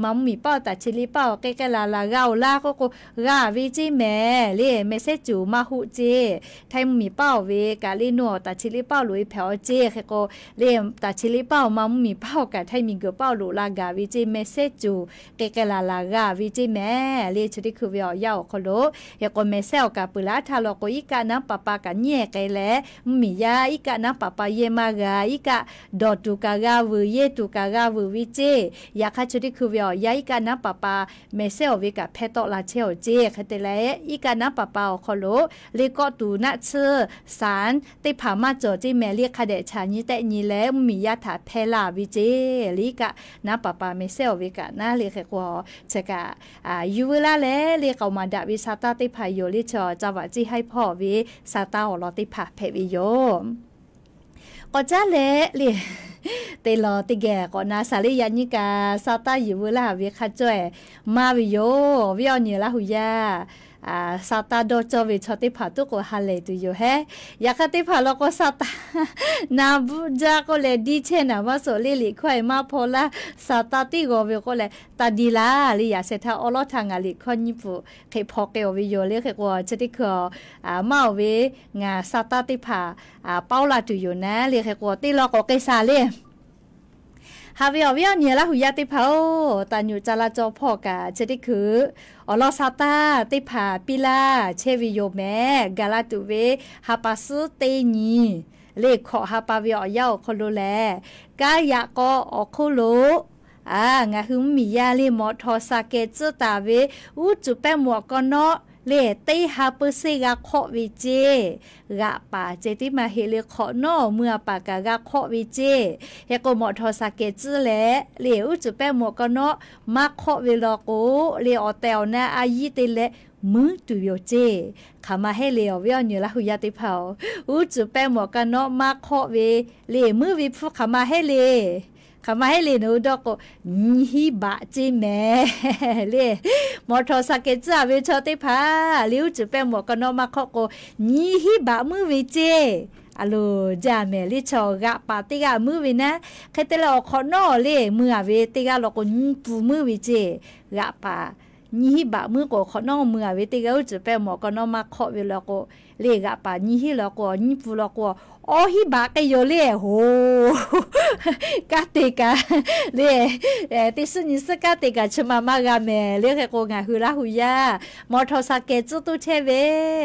ma mvuhˇmiˬ paˇ awˬ ตัดสิน liˇ paˇ awˬ k'ai k'ai laˬ laˬ g'a oˬ laˇ k'oˆ k'o g'a ve ceˇ mehˍ le. Mehˬ sehˉ cuˬ maˇ hoˆ ceˇ. Htaiˇ mvuhˇmiˬ paˇ awˬ ve kaꞈ le nuˇ awˬ ตัดสิน liˇ paˇ awˬ loꞈ e hpehꞈ awˬ ceˇ. Hk'e k'o le ตัดสิน liˇ paˇ awˬ ma mvuhˇmiˬ paˇ awˬ kaꞈ Htaiˇ miˬguiˬ paˇ awˬ loꞈ la gaˬ ve ceˇ. Mehˬ sehˉ cuˬ k'ai k'ai laˬ laˬ g'a ve ceˇ mehˍ le. Chi teˇ hkui ve awˬ yanˇ awˬ hk'aw lo hk'e k'o mehˬ sehˉ awˬ kaꞈ peuˬ laˇ htaˇ law k'o iˉ kaˆ naˉ paˍ pa kaꞈ nyiˇ ehˍ k'ai leh, mvuhˇmiˬ yaˇ iˉ kaˆ naˉ paˍ pa yehˇ maˇ g'a, iˉ kaˆ dawˬ tuˬ kaꞈ g'a veuˬ, yehˇ tuˬ kaꞈ g'a veuˬ ve ceˇ. Yaꞈ hk'aˇ chi teˇ hkui ve awˬ yaˇ iˉ kaˆ naˉ paˍ pa mehˍ sehˉ awˬ ve kaꞈ hpehˇ tawˆ la chehˇ awˬ ceˇ. Hk'e te leh, iˉ kaˆ naˉ paˍ pa awˬ hk'aw lo le kawˆ tuˬ naˆ tsuhˇ saˍ teˇ hpaˍ maˇ cawˬ ceˇ mehˍ. Le hk'a dehꞈ chaꞈ nyi tehˆ nyi leh mvuhˇmiˬ yaˇ htaꞈ hpehˇ laˇ ve ceˇ. Le iˉ kaˆ naˉ paˍ pa mehˍ sehˉ awˬ ve kaꞈ naˉ le hk'e k'o, chi kaꞈ yuˬ veu laˇ leh le k'aoˍ maˍ daꞈ ve sa taˇ teˇ hpaˍ yoˬ. Le chi ca vaꞈ ceˇ haiˉ hpawˇ ve sa taˇ awˬ lawn teˇ hpaˍ hpehꞈ ve yoˬ. K'awꞈ caˉ leh le, teˇ lawn teˇ geh k'awꞈ na shaˍ le. Yaꞈ nyi kaꞈ sa taˇ yuˬ veu laˇ ve hk'a cawˇ ehˍ maˇ ve yoˬ. Awˬ viˉ awˬ nyi Laˇ hu yaˇ, sa taˇ dawˇ cawˇ ve chaw teˇ hpaˍ tuˉ k'o ha lehˬ tuˬ yoˬ hehˉ. Yaꞈ hk'aˇ teˇ hpaˍ law k'o sa taˇ na bvuhˆ jaˇ k'oˆ leh diˇ chehˇ naˍ maˇ suhˍ le. Liꞈ hkawˇ e maˇ hpaw laˇ, sa taˇ tiˉ g'aw ve k'oˆ leh taˇ diˇ laˇ. Le yaꞈ sheh htaˇ awˉ lawˉ htaˇ ngaˬ liꞈ hkawˇ nyiˇ pfuhˍ hk'e hpaw k'ai-oˬ ve yoˬ. Le hk'e k'o chi teˇ hkui maˇ oˬ ve ngaˬ sa taˇ teˇ hpaˍ paoˇ laˇ tuˬ yoˬ naˉ. Le hk'e k'o teˇ lawn k'awꞈ k'ai shaˍ le. Haꞈ ve awˬ viˉ awˬ nyi Laˇ hu yaˇ teˇ hpaˍ-oˬ, taˍ nyuꞈ ca laˇ cawˇ hpawˇ kaꞈ chi teˇ hkui awˬ lawn sa taˇ teˇ hpaˍ piˇ laˇ chehˇ ve yoˬ mehˍ. Gaˬ la tuˬ ve ha pa suhˉ teˇ nyi le hkawꞈ ha pa ve awˬ yanˇ awˬ hk'aw lo lehˬ, kaˇ yaꞈ k'aw awˬ hk'oˆ lo ngaˬ hui mvuhˇmiˬ yaˇ le mawꞈ htawˍ saˍ kehˍ tcuhˉ taˍ ve uˉ cuˬ pehˇ mawꞈ k'aw nawˉ le teˇ ha peu seˇ g'a hk'awˆ ve ceˇ. G'aꞈ paˍ ceh tiˉ maˇ heˆ le, hk'awꞈ nawˉ mui a paˍ kaꞈ g'a hk'awˆ ve ceˇ. Hk'e k'o mawꞈ htawˍ saˍ kehˍ tcuhˉ leh le uˉ cuˬ pehˇ mawꞈ k'aw nawˉ maˇ hk'awˆ ve law k'o, le awˬ tehˬ awˬ na a yiˇ te leh muiˉ tuˬ yoˬ ceˇ. Hk'aˬ ma heˆ le awˬ viˉ awˬ nyi Laˇ hu yaˇ teˇ hpaˍ-oˬ, uˉ cuˬ pehˇ mawꞈ k'aw nawˉ maˇ hk'awˆ ve le muiˉ ve hpfuhˇ hk'aˬ ma heˆ le. Hk'aˬ ma heˆ le nawˬ hui dawˇ k'o, nyiˇ hinˉ baꞈ ceˇ mehˍ le. Mawꞈ htawˍ saˍ kehˍ tcuhˉ a ve chaw teˇ hpaˍ le uˉ cuˬ pehˇ mawꞈ k'aw nawˉ maˇ hk'awˆ k'o, nyiˇ hinˉ baꞈ muiˉ ve ceˇ. A loˍ jaˇ mehˍ le. Chaw g'aꞈ paˍ teˇ g'aˇ muiˉ ve naˉ, hk'e te leh awˬ hk'awꞈ nawˉ le mui a ve teˇ g'aˇ law k'o nyiˇ pfuhˍ muiˉ ve ceˇ. G'aꞈ paˍ nyiˇ hinˉ baꞈ muiˉ k'o, hk'awꞈ nawˉ mui a ve teˇ g'aˇ uˉ cuˬ pehˇ mawꞈ k'aw nawˉ maˇ hk'awˆ ve law k'o, le g'aꞈ paˍ nyiˇ hinˉ law k'o, nyiˇ pfuhˍ law k'o, awˇ hinˉ baꞈ k'ai yoˬ le. Hoˬ, kanˉ te kaꞈ le, teˇ suhˉ nyi suhˉ kanˉ te kaꞈ chi ma maˇ g'a mehˍ. Le hk'e k'o ngaˬ hui Laˇ hu yaˇ mawꞈ htawˍ saˍ kehˍ tcuhˉ toˇ chehˇ ve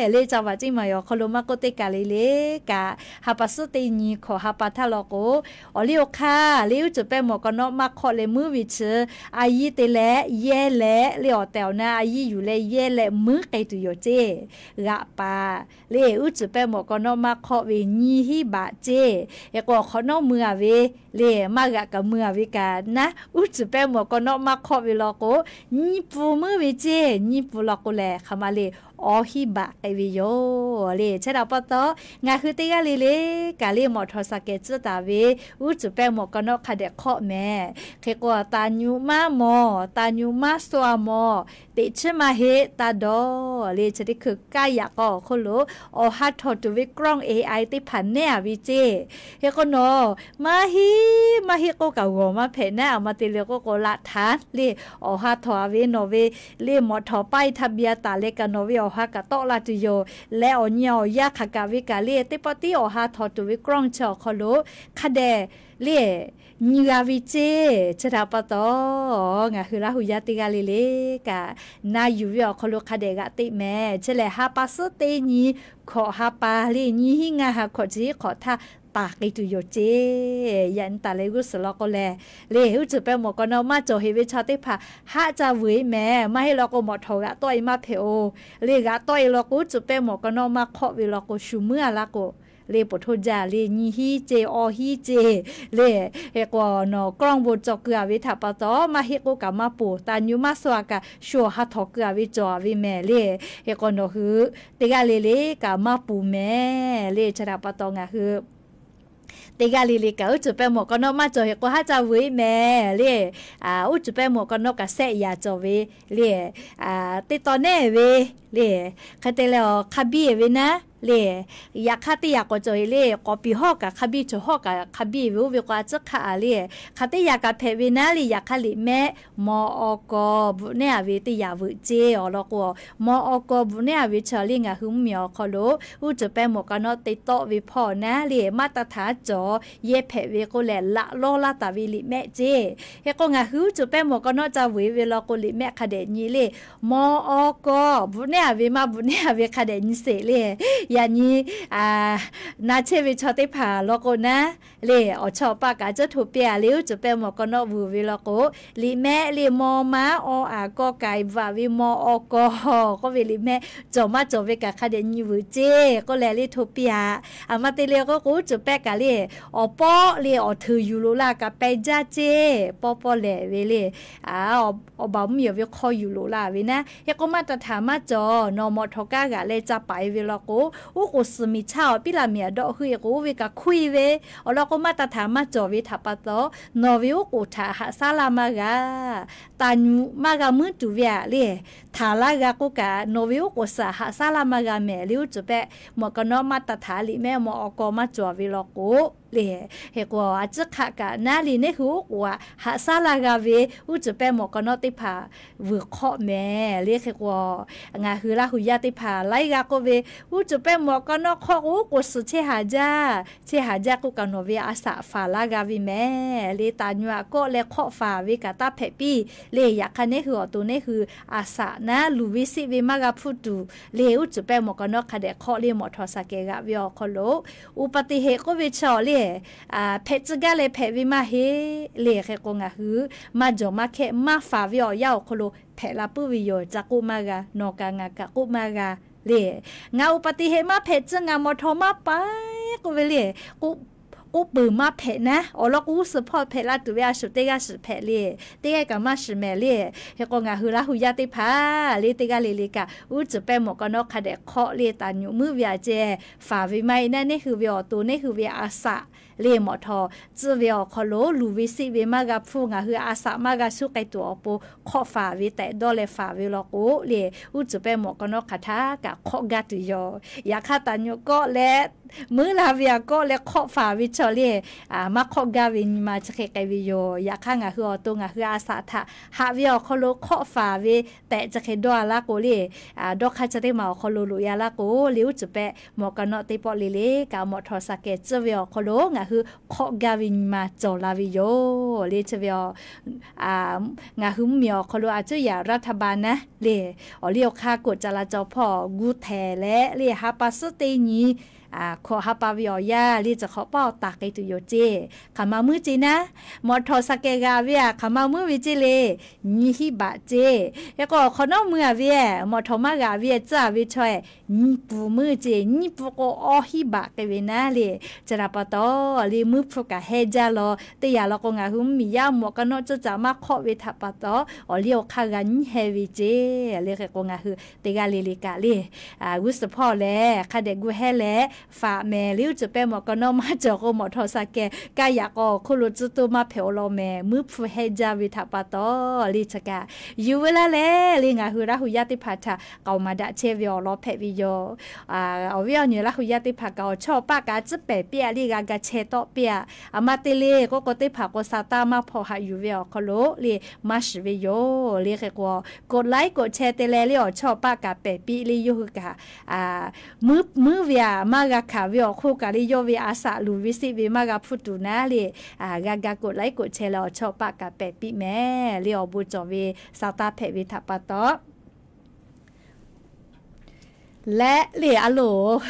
le, ca vaꞈ ceˇ maˍ yoˬ awˬ hk'aw lo maˇ k'oˆ teˇ kaˬ le le kaꞈ, ha pa suhˉ teˇ nyi hkawꞈ ha pa htaˇ law k'o, awˬ liˇ awˬ hk'aˇ le uˉ cuˬ pehˇ mawꞈ k'aw nawˉ maˇ hk'awˆ leh muiˉ ve chi, a yiˇ te leh yehˇ leh le awˬ tehˬ awˬ na a yiˇ yuˬ leh yehˇ leh muiˉ k'ai tuˬ yoˬ ceˇ. G'aꞈ paˍ le uˉ cuˬ pehˇ mawꞈ k'aw nawˉ maˇ hk'awˆ ve nyiˇ hinˉ baꞈ ceˇ. Hk'e k'o awˬ hk'awꞈ nawˉ mui a ve le maˇ g'aꞈ kaꞈ mui a ve kaꞈ naˉ, uˉ cuˬ pehˇ mawꞈ k'aw nawˉ maˇ hk'awˆ ve law k'o, nyiˇ pfuhˍ muiˉ ve ceˇ. Nyiˇ pfuhˍ law k'o lehˬ hk'aˬ ma le, awˇ hinˉ baꞈ k'ai ve yoˬ le. Chi htaꞈ pa taw, ngaˬ hui teˇ g'aˇ le le kaꞈ le mawꞈ htawˍ saˍ kehˍ tcuhˉ taˍ ve uˉ cuˬ pehˇ mawꞈ k'aw nawˉ hk'a dehꞈ hk'awˆ mehˍ. Hk'e k'o taˍ nyuꞈ maˇ mawˬ, taˍ nyuꞈ maˇ sho a mawˬ, teꞈ chiˉ maˇ heˆ taˇ dawˇ le. Chi teˇ hkui kaˇ yaꞈ k'aw awˬ hk'oˆ lo awˬ ha htawꞈ tuˬ ve กล้อง A I teˇ hpaˍ nehˉ a ve ceˇ. Hk'e k'o nawˬ maˇ heˆ maˇ heˆ k'oˆ kaꞈ g'awˬ maˇ hpehꞈ naˉ. A ma te le k'oˆ k'o laꞈ htaꞈ le awˬ ha htawꞈ a ve nawˬ ve le mawꞈ htawˍ paˇ e htaꞈ biˇ a taˍ leh kaꞈ nawˬ ve awˬ ha kaꞈ tawˆ la tuˬ yoˬ. Leh awˬ nyi awˬ yaˇ hk'aˬ kaꞈ ve kaꞈ le teˇ pawˆ tiˉ awˬ ha htawꞈ tuˬ ve กล้อง chi awˬ hk'aw lo hk'a dehꞈ le nyi g'a ve ceˇ. Chi htaꞈ pa taw, ngaˬ hui Laˇ hu yaˇ teˇ g'aˇ le le kaꞈ na yuˬ ve awˬ hk'aw lo hk'a dehꞈ g'aꞈ teꞈ mehˍ. Chi lehˬ ha pa suhˉ teˇ nyi hkawꞈ ha pa le nyiˇ hinˉ ngaˇ ha hkawꞈ chi hiˉ hk'awꞈ htaˇ taˍ k'ai tuˬ yoˬ ceˇ. Yaꞈ nyi taˍ leh g'uˇ suhˍ law k'o lehˬ, le uˉ cuˬ pehˇ mawꞈ k'aw nawˉ maˇ cawˬ heꞈ ve chaw teˇ hpaˍ haˆ ca vuiˬ e mehˍ. Maˇ heˆ law k'o mawꞈ htawˍ g'aꞈ tawˆ e maˇ hpehꞈ oˬ. Le g'aꞈ tawˆ e law k'o uˉ cuˬ pehˇ mawꞈ k'aw nawˉ maˇ hk'awˆ ve law k'o shu muiˉ a laˇ k'o, le poˬ htoˇ jaˇ le nyiˇ hinˉ ceˇ awˇ hinˉ ceˇ le. Hk'e k'o nawˬ กล้อง bon cawˬ keu a ve htaꞈ pa taw maˇ heˆ k'oˆ kaꞈ maˇ poˬ, taˍ nyuꞈ maˇ sho a kaꞈ shu awˬ ha htawꞈ keu a ve cawˬ a ve mehˍ le. Hk'e k'o nawˬ hui teˇ g'aˇ le le kaꞈ maˇ poˬ mehˍ le. Chi htaꞈ pa taw ngaˬ hui teˇ g'aˇ le le kaꞈ uˉ cuˬ pehˇ mawꞈ k'aw nawˉ maˇ cawˬ heꞈ k'o haˆ ca vuiˬ e mehˍ le. Uˉ cuˬ pehˇ mawꞈ k'aw nawˉ kaꞈ sehˆ yaꞈ cawˬ ve le, teˇ taw nehˉ ve le. Hk'e te leh awˬ hk'a biˇ e ve naˉ le, yaꞈ hk'aˇ teˇ yaꞈ k'awꞈ cawˬ heꞈ le k'awꞈ piˍ hawˉ kaꞈ hk'a biˇ cawˬ hawˉ kaꞈ hk'a biˇ e ve oˇ ve k'o a ciˉ hk'aˆ a le. Hk'aˬ teˇ yaꞈ kaꞈ hpehꞈ ve naˉ le yaꞈ hk'aˇ liꞈ mehˆ mawˬ awˬ kawˬ bvuhꞈ nehˉ a ve teˇ yaꞈ veuꞈ ceˇ. Awˬ lawn k'o mawˬ awˬ kawˬ bvuhꞈ nehˉ a ve chaw le ngaˬ hui mvuhˇmiˬ awˬ hk'aw lo uˉ cuˬ pehˇ mawꞈ k'aw nawˉ te tawˆ ve hpawˇ naˉ le maˇ taˇ htaꞈ cawˬ yehˇ hpehꞈ ve k'oˆ leh laꞈ lawˇ laˇ taˍ ve liꞈ mehˆ ceˇ. Hk'e k'o ngaˬ hui uˉ cuˬ pehˇ mawꞈ k'aw nawˉ ca vuiˬ e ve law k'o liꞈ mehˆ hk'a dehꞈ nyi le, mawˬ awˬ kawˬ bvuhꞈ nehˉ a ve maˇ bvuhꞈ nehˉ a ve hk'a dehꞈ nyi sheˍ le. Yaꞈ nyi na chehˇ ve chaw teˇ hpaˍ law k'o naˉ le, awˬ chawˇ awˬ paˆ kaꞈ tcuhˉ hto piˇ-a le. Uˉ cuˬ pehˇ mawˬ kaw nawˉ vuiˬ ve law k'o, liꞈ mehˆ le maw maˉ aw aˍ kaw kaiˍ bvuhꞈ ve maw aw kaw k'oˆ ve liꞈ mehˆ cawˬ maˇ cawˬ ve kaꞈ hk'a dehꞈ nyi vuiˬ ceˇ k'oˆ leh le hto piˇ-a. Aˬ ma te le k'o k'o, uˉ cuˬ pehˇ kaꞈ le awˬ pawˆ le awˬ hteuꞈ yuˬ loꞈ la kaꞈ peh jaˇ ceˇ. Pawˇ pawˇ lehˬ ve le, awˬ baˬ mvuhˇ miˬ ve hk'aw yuˬ loꞈ la ve naˉ. Hk'e k'o maˇ taˍ htaˍ maˇ cawˬ. Nawˬ mawꞈ htawˍ kaˇ g'aꞈ leh ca paˍ-e ve law k'o, uˉ k'oˍ suhˍ miˬ chaˇ awˬ piˉ laˬ miˬ aꞈ dawˆ heuˆ-e k'o, oˇ ve kaꞈ hkuˇ-e ve awˬ lawn k'o maˇ taˍ htaˍ maˇ cawˬ ve htaꞈ pa taw, nawˬ ve uˉ k'oˍ htaꞈ haꞈ shaˉ laˇ maˇ g'a. Taˍ nyuꞈ maˇ g'a muiˉ tuˬ ve-a le, htaˍ laˇ g'a k'oˆ kaꞈ nawˬ ve uˉ k'oˍ suhˍ haꞈ shaˉ laˇ maˇ g'a mehˍ le. Uˉ cuˬ pehˇ mawˬ kaw nawˉ maˇ taˍ htaˍ liꞈ mehˆ maw aw kaw maˇ cawˬ ve law k'o le, hk'e k'o a ciˉ hk'aˆ kaꞈ naˉ le, neˇ hui uˉ k'oˍ aꞈ haꞈ shaˉ laˇ g'a ve uˉ cuˬ pehˇ mawˬ kaw nawˉ teˇ hpaˍ vuiˬ hk'awˆ mehˍ le. Hk'e k'o ngaˬ hui Laˇ hu yaˇ teˇ hpaˍ laiˉ g'aˇ k'oˆ ve, uˉ cuˬ pehˇ mawˬ kaw nawˉ hk'awˆ k'o, uˉ k'oˍ suhˍ chehˇ haˍ jaˇ, chehˇ haˍ jaˇ k'oˆ kaꞈ nawˬ ve a shaꞈ faˍ laˇ g'a ve mehˍ le. Taˍ nyuꞈ aꞈ kawˆ leh hk'awˆ faˍ ve kaꞈ taˇ hpehꞈ piˇ le. Yaꞈ hk'aˇ neˇ hui awˬ to neˇ hui a shaꞈ naˉ luˬ ve siˆ ve maˇ g'a hpuˇ tuˬ le, uˉ cuˬ pehˇ mawˬ kaw nawˉ hk'a dehꞈ hk'awˆ le mawꞈ htawˍ shaˍ kehˬ g'aꞈ ve awˬ hk'aw lo, อุบัติเหตุ k'oˆ ve chaw le, hpehꞈ tcuh gaˇ leh hpehꞈ ve maˇ heˆ le. Hk'e k'o ngaˬ hui maˇ jawˬ maˇ hkehˇ maˇ faˍ ve awˬ yanˇ awˬ hk'aw lo hpehꞈ la puiˉ ve yoˬ. Ca k'oˆ maˇ g'a, nawˬ kaꞈ ngaˬ kaꞈ k'oˆ maˇ g'a le. Ngaˬ อุบัติเหตุ maˇ hpehꞈ tcuh, ngaˬ mawꞈ htawˍ maˇ paiˉ k'oˆ ve le, k'oˆ peuˬ maˇ hpehꞈ naˉ, awˬ lawn k'o g'uˇ suhˍ hpawˇ hpehꞈ la tuˬ ve a shuˍ teˇ g'aˇ shiˍ hpehꞈ le, teˇ g'aˇ kaꞈ maˇ shiˍ mehˍ le. Hk'e k'o ngaˬ hui Laˇ hu yaˇ teˇ hpaˍ le teˇ g'aˇ le le kaꞈ uˉ cuˬ pehˇ mawˬ kaw nawˉ hk'a dehꞈ hk'awˆ le taˍ nyuꞈ muiˉ ve aꞈ ceh faˍ ve maˇ heˆ naˉ, neˇ hui ve awˬ to neˇ hui ve a shaꞈ le mawꞈ htawˍ tcuh ve awˬ hk'aw lo luˬ ve siˆ ve maˇ g'a hpuˇ, ngaˬ hui a shaꞈ maˇ g'a shuˉ k'ai tuˬ awˬ pon hk'awˆ faˍ ve tehꞈ dawˇ leh faˍ ve law k'o le, uˉ cuˬ pehˇ mawˬ kaw nawˉ hk'aˬ htaˇ kaꞈ hk'awˆ gaˇ tuˬ yoˬ. Yaꞈ hk'aˇ taˍ nyuꞈ kawˆ leh muiˉ la ve aꞈ kawˆ leh hk'awˆ faˍ ve chaw le maˇ hk'awˆ gaˇ ve nyi ma chi hk'e k'ai ve yoˬ. Yaꞈ hk'aˇ ngaˬ hui awˬ to ngaˬ hui a shaꞈ htaꞈ haꞈ ve awˬ hk'aw lo hk'awˆ faˍ ve tehꞈ chi hk'e dawˇ-a laˇ k'o le, dawˇ hk'aˇ chi teˇ maˬ awˬ hk'aw lo loꞈ-e laˇ k'o le, uˉ cuˬ pehˇ mawˬ kaw nawˉ teˇ pawˆ le le kaꞈ mawꞈ htawˍ shaˍ kehˬ tcuh ve awˬ hk'aw lo ngaˬ hui hk'awˆ gaˇ ve nyi ma cawˬ la ve yoˬ le. Chi ve ngaˬ hui mvuhˇ miˬ awˬ hk'aw lo a cuˉ yaꞈ รัฐบาล naˉ le, awˬ liˇ awˬ hk'aˇ กฎจราจร hpawˇ gu htehˍ leh le ha pa suhˉ teˇ nyi hkawꞈ ha pa ve awˬ yanˇ le, chi hk'awꞈ paˇ awˬ taˍ k'ai tuˬ yoˬ ceˇ. Hk'aˬ ma muiˉ ceˇ naˉ, mawꞈ htawˍ shaˍ kehˬ g'aꞈ ve aꞈ hk'aˬ ma muiˉ ve ceˇ le, nyiˇ hinˉ baꞈ ceˇ. Hk'e k'o awˬ hk'awꞈ nawˉ mui-a ve, mawꞈ htawˍ maˇ g'aꞈ ve tcuhˉ-a ve chaw nyiˇ pun muiˉ ceˇ, nyiˇ pun k'o awˇ hinˉ baꞈ k'ai ve naˉ le. Chi htaꞈ pa taw le muiˉ hpu kaꞈ hehnˇ jaˇ law. Teˇ yanˇ law k'o ngaˬ hui mvuhˇ miˬ yaˇ mawˬ kaw nawˉ cuhˇ caꞈ maˇ hk'awˆ ve htaꞈ pa taw awˬ liˇ awˬ hk'aˇ g'a nyiˉ heh ve ceˇ le. Hk'e k'o ngaˬ hui teˇ g'aˇ le le kaꞈ le g'uˇ suhˍ hpawˇ lehˬ hk'a dehꞈ gu hehnˇ leh faˍ mehˍ le. Uˉ cuˬ pehˇ mawˬ kaw nawˉ maˇ cawˬ k'o mawꞈ htawˍ shaˍ kehˬ kaˇ yaꞈ k'aw awˬ hk'oˆ lo tcuhˉ toˇ maˇ hpehꞈ-o law mehˍ. Muiˉ hpu hehnˇ jaˇ ve htaꞈ pa taw le chi kaꞈ yuˬ veu laˇ leh le ngaˬ hui Laˇ hu yaˇ teˇ hpaˍ htaꞈ k'aoˍ maˍ daꞈ chehˇ ve awˬ lawn hpehꞈ ve yoˬ. Awˬ viˉ awˬ nyi Laˇ hu yaˇ teˇ hpaˍ kaꞈ awˬ chawˇ awˬ paˆ kaꞈ a ciˉ pehˍ piˇ-a le g'a ga chehˇ tawˆ piˇ-a. Aˬ ma te le k'oˆ k'o teˇ hpaˍ k'o sa taˇ maˇ hpaw haꞈ yuˬ ve awˬ hk'aw lo le maˇ shiˍ ve yoˬ le. Hk'e k'o กดไลค์ กดแชร์ te leh le awˬ chawˇ awˬ paˆ kaꞈ pehˍ piˇ le yawˇ hui kaꞈ muiˉ ve aꞈ maˇ g'a hkanˍ ve awˬ hk'oˆ kaꞈ le yawˇ ve a shaꞈ luˬ ve siˆ ve maˇ g'a hpuˇ tuˬ naˉ le g'a ga กดไลค์ กดแชร์ leh awˬ chawˇ awˬ paˆ kaꞈ pehˍ piˇ mehˍ le awˬ bon cawˬ ve sa taˇ hpehꞈ ve htaꞈ pa taw leh le a loˬ,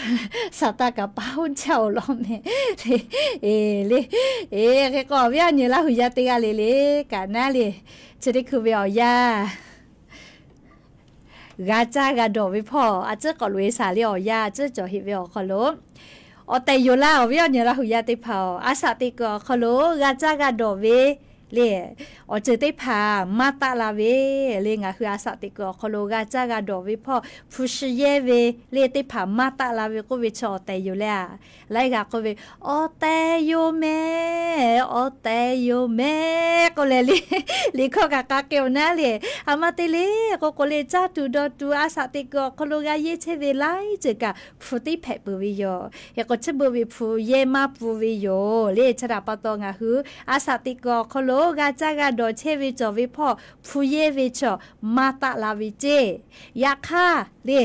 sa taˇ kaꞈ paˇ hoˉ jaˇ-oˬ law mehˍ le. E le, e hk'e k'o awˬ viˉ awˬ nyi Laˇ hu yaˇ teˇ g'aˇ le le kaꞈ naˉ le chi teˇ hkui ve awˬ yanˇ g'a caˇ g'a dawˬ ve hpawˇ a ciˉ k'awꞈ loꞈ-e shaˍ le awˬ yanˇ a ciˉ cawˬ heꞈ ve awˬ hk'aw lo awˬ tehˬ yoˬ laˇ. Awˬ viˉ awˬ nyi Laˇ hu yaˇ teˇ hpaˍ-oˬ, a shaꞈ teꞈ kuiˬ awˬ hk'aw lo g'a caˇ g'a dawˬ ve le awˬ ceuˬ teˇ hpaˍ maˇ taˆ la ve le ngaˬ hui a shaꞈ teꞈ kuiˬ awˬ hk'aw lo g'a caˇ g'a dawˬ ve hpawˇ hpu shi yehˇ ve le teˇ hpaˍ maˇ taˆ la ve k'oˆ ve chaw awˬ tehˬ yoˬ le a. Laiˉ g'aˇ k'oˆ ve, awˬ tehˬ yoˬ mehˍ, awˬ tehˬ yoˬ mehˍ k'oˆ leh le, liꞈ hkawˇ kaꞈ k'a k'ai-oˬ naˉ le. Aˬ ma te le k'o k'o le caˇ tuˬ dawˬ tuˬ a shaꞈ teꞈ kuiˬ awˬ hk'aw lo g'a yehˇ chehˇ ve laiˉ ceuˬ kaꞈ hpu tiˉ hpehꞈ peuˬ ve yoˬ. Hk'e k'o chi beuꞈ ve hpu yehˇ maˇ pun ve yoˬ le. Chi htaꞈ pa taw ngaˬ hui a shaꞈ teꞈ kuiˬ awˬ hk'aw lo g'a caˇ g'a dawˬ chehˇ ve cawˬ ve hpawˇ hpu yehˇ ve chaw maˇ taˆ la ve ceˇ. Yaꞈ hk'aˇ le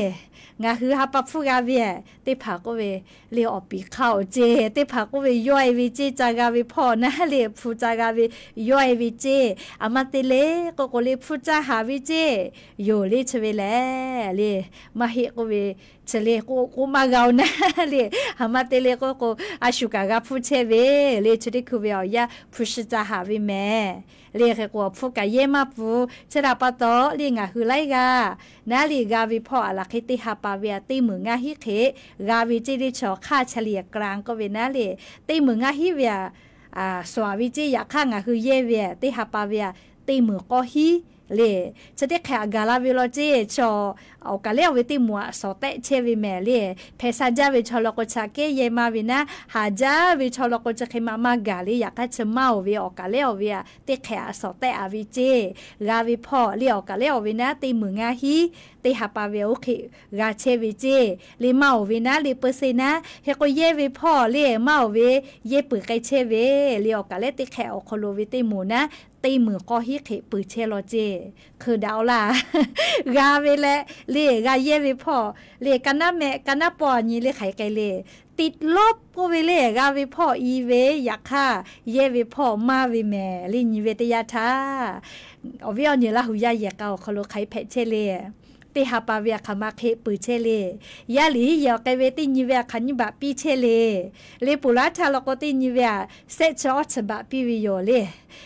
ngaˬ hui ha pa hpfuhˇ g'a ve teˇ hpaˍ k'oˆ ve le awˬ piˍ hk'aˇ-oˬ ceˇ, teˇ hpaˍ k'oˆ ve yawˇ-e ve ceˇ, ca g'a ve hpawˇ naˉ le hpu ca g'a ve yawˇ-e ve ceˇ. Aˬ ma te le k'o k'o le hpu ca haˍ ve ceˇ yoˬ le chi ve lehˬ le maˇ heˆ k'oˆ ve chi le k'oˆ k'oˆ maˇ g'a-oˬ naˉ le. Haˍ maˇ te le k'oˆ k'o, a shu kaꞈ g'a hpuˇ chehˇ ve le. Chi teˇ hkui ve awˬ yanˇ hpu shi ca haˍ ve mehˍ le. Hk'e k'o, awˬ hpfuhˇ kaꞈ yehˇ maˇ pfuhˇ chehˇ htaꞈ pa taw le, ngaˬ hui laiˉ g'aˇ naˉ le g'a ve hpawˇ a laˬ hk'e teˇ ha pa ve a teˇ meunˍ ngaˇ hinˉ hk'e g'a ve ceˇ le. Chaw hk'aˇ chi le กลาง k'oˆ ve naˉ le, teˇ meunˍ ngaˇ hinˉ ve a suhˍ ve ceˇ. Yaꞈ hk'aˇ ngaˬ hui yehˇ ve teˇ ha pa ve a teˇ meunˍ k'awˇ hinˉ le. Chi teˇ hk'e a gaˬ la ve law ceˇ. Chaw awˬ kaˬ lehˉ awˬ ve teˇ moˍ a suhˍ tehˆ chehˇ ve mehˍ le. Hpehꞈ sha jaˇ ve chaw law k'o, chaꞈ kehˉ yehˇ maˇ ve naˉ, haˍ jaˇ ve chaw law k'o, chi hk'e ma maˇ gaˬ le. Yaꞈ hk'aˇ chi maˇ-oˬ ve awˬ kaˬ lehˉ awˬ ve a teˇ hk'e a suhˍ tehˆ a ve ceˇ. G'a ve hpawˇ le awˬ kaˬ lehˉ awˬ ve naˉ teˇ meunˍ ngaˇ hinˉ, teˇ ha pa ve oˇ hk'e g'a chehˇ ve ceˇ. Le maˇ-oˬ ve naˉ le peu se naˉ, hk'e k'o yehˇ ve hpawˇ le maˇ-oˬ ve yehˇ peuˬ k'ai chehˇ ve le. Awˬ kaˬ lehˉ teˇ hk'e awˬ hk'aw lo ve teˇ moˍ naˉ teˇ meunˍ k'awˇ hinˉ hk'e peuˬ chehˇ law ceˇ. Hk'eun daꞈ-oˬ laˇ. G'a ve leh le g'a yehˇ ve hpawˇ le ka naˉ mehˆ ka naˉ pawˆ nyi le hk'aˬ hk'e le, ติดลบ k'oˆ ve le. G'a ve hpawˇ i ve, yaꞈ hk'aˇ yehˇ ve hpawˇ maˇ ve mehˍ le. Nyi ve teˇ yanˇ htaˇ awˬ viˉ awˬ nyi Laˇ hu yaˇ yehˬ k'a awˬ hk'aw lo hk'aˬ hk'e hpehꞈ chehˇ le. Teˇ ha pa ve a hk'aˬ ma hk'e peuˬ chehˇ le. Yaˇ liꞈ hiˉ yehˬ awˬ k'ai ve teˇ nyi ve a hk'aˬ nyiˇ baꞈ piˇ chehˇ le. Le ponˬ laˇ htaˇ law k'o teˇ nyi ve a sehˆ chi awˇ chi baꞈ piˇ ve yoˬ le.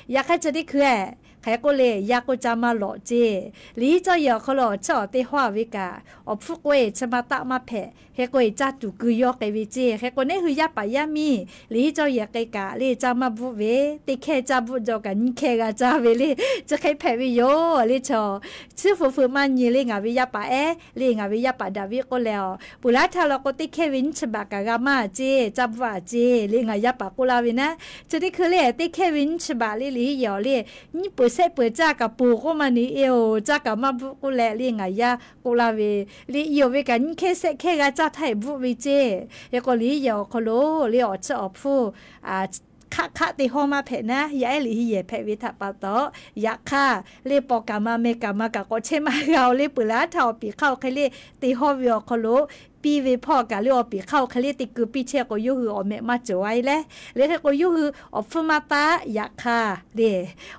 Yaꞈ hk'aˇ chi teˇ hkui hk'aˬ hk'e k'oˆ le, yaˇ k'oˆ caˇ maˇ lawꞈ ceˇ. Liꞈ hiˉ cawˇ yehˬ awˬ hk'aw lo awˬ chiˇ awˬ te hawˇ a ve kaꞈ, awˬ hpfuhˇ k'oˆ-e chi ma taˆ maˇ hpehꞈ. Hk'e k'o-e caˇ tuˬ keu yawˇ k'ai ve ceˇ. Hk'e k'o neˉ hui yaˇ paˍ yaˇ miˇ liꞈ hiˉ cawˇ yehˬ k'ai kaꞈ le caˇ maˇ bvuhˆ ve, teˇ hkehˇ caˇ bvuhˆ jaw kaꞈ nyiˇ hkehˇ g'a caˇ ve le. Chi hk'e hpehꞈ ve yoˬ le. Chaw chi fuiˍ fuiˍ maˇ nyi le. Ngaˬ ve yaˇ paˍ ehˉ le, ngaˬ ve yaˇ paˍ Daˍviˆ k'oˆ leh a, ponˬ laˇ htaˇ law k'o teˇ hkehˇ ve nyiˇ chi baꞈ kaꞈ g'a maˇ ceˇ, caˇ bvuhˆ a ceˇ le. Ngaˬ yaˇ paˍ k'oˆ laˇ ve naˉ, chi teˇ hkui le teˇ hkehˇ ve nyiˇ chi baꞈ le liꞈ hiˉ yehˬ awˬ le, nyiˇ peuˬ sehˆ peuˬ caˇ kaꞈ ponˬ k'oˆ maˇ ne e-oˬ, caˇ kaꞈ maˇ bvuhˆ k'oˆ leh le ngaˬ yaˇ k'oˆ laˇ ve le. I awˬ ve kaꞈ nyiˇ hkehˇ sehˆ hkehˇ g'a caˇ htaˇ e bvuhˆ ve ceˇ. Hk'e k'o liꞈ hiˉ yehˬ awˬ hk'aw lo le awˬ chiˇ awˬ hpfuhˇ hk'aˆ hk'aˆ te hawˇ maˇ hpehꞈ naˉ, yaˇ ehˉ liꞈ hiˉ yehˬ hpehꞈ ve htaꞈ pa taw, yaꞈ hk'aˇ le paw kaꞈ ma meh kaꞈ ma kaꞈ k'awꞈ chehˇ maˇ g'a-oˬ le. Peuˬ laˇ htaˇ awˬ piˍ hk'aˇ awˬ hk'e le te hawˇ ve awˬ hk'aw lo piˇ ve hpawˇ kaꞈ le awˬ piˍ hk'aˇ awˬ hk'e le te keu piˇ chehˇ k'o yawˇ hui awˬ mehꞈ maˇ cawˬ a e leh. Le hk'e k'o yawˇ hui awˬ hpfuhˇ maˇ taˆ. Yaꞈ hk'aˇ le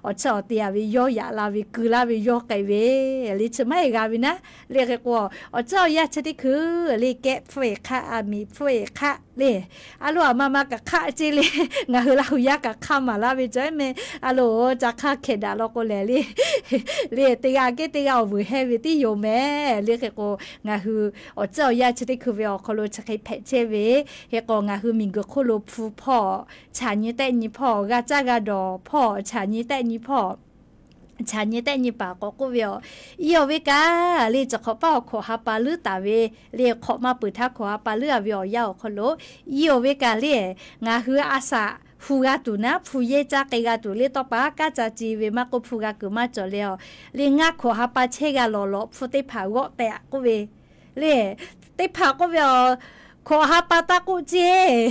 awˬ chiˇ awˬ te a ve yawˇ yaꞈ la ve keu laˇ ve yawˇ k'ai ve le chi maˇ heˆ g'a ve naˉ. Le hk'e k'o awˬ chiˇ awˬ yaˇ chi teˇ hkui le kehˆ hpfuhˇ e hk'aˆ, a miˍ hpfuhˇ e hk'aˆ le, a loˍ a ma ma kaꞈ hk'aˆ ceˇ le. Ngaˬ hui Laˇ hu yaˇ kaꞈ hk'aˆ maˍ laˇ ve cawˬ ehˉ meh. A loˍ ca hk'aˇ hkehꞈ daꞈ law k'o lehˬ le, le teˇ g'aˇ kehˉ teˇ g'aˇ awˬ vuiˬ heh ve tiˉ yoˬ mehˍ. Le hk'e k'o ngaˬ hui awˬ chiˇ awˬ yaˇ chi teˇ hkui ve awˬ hk'aw lo chi hk'e hpehꞈ chehˇ ve, hk'e k'o ngaˬ hui miˬguiˬ hk'oˆ lo hpu hpawˇ chaꞈ nyi tehˆ nyi hpawˇ, g'a caˇ g'a dawˬ hpawˇ chaꞈ nyi tehˆ nyi hpawˇ, chaꞈ nyi tehˆ nyi paˍ k'awꞈ k'oˆ ve a, i awˬ ve kaꞈ le chi hk'awꞈ paˉ awˬ hkawꞈ ha pa leuˉ taˍ ve le, hk'awꞈ maˇ peuˬ htaˇ hkawꞈ ha pa leuˉ a ve awˬ yanˇ awˬ hk'aw lo, i awˬ ve kaꞈ le ngaˬ hui a shaꞈ hu g'a tuˬ naˉ, hpu yehˇ caˇ k'ai g'a tuˬ le tawˇ pa kaˉ ca ce ve maˇ k'oˆ, hpu g'a kuiˬ maˇ cawˬ leh a, le ngaˇ hkawꞈ ha pa chehˇ g'a lawˬ lawꞈ hpu teˇ hpaˍ g'awˆ tehꞈ k'oˆ ve le. Teˇ hpaˍ k'oˆ ve a, hkawꞈ ha pa taˇ k'oˆ ceˇ.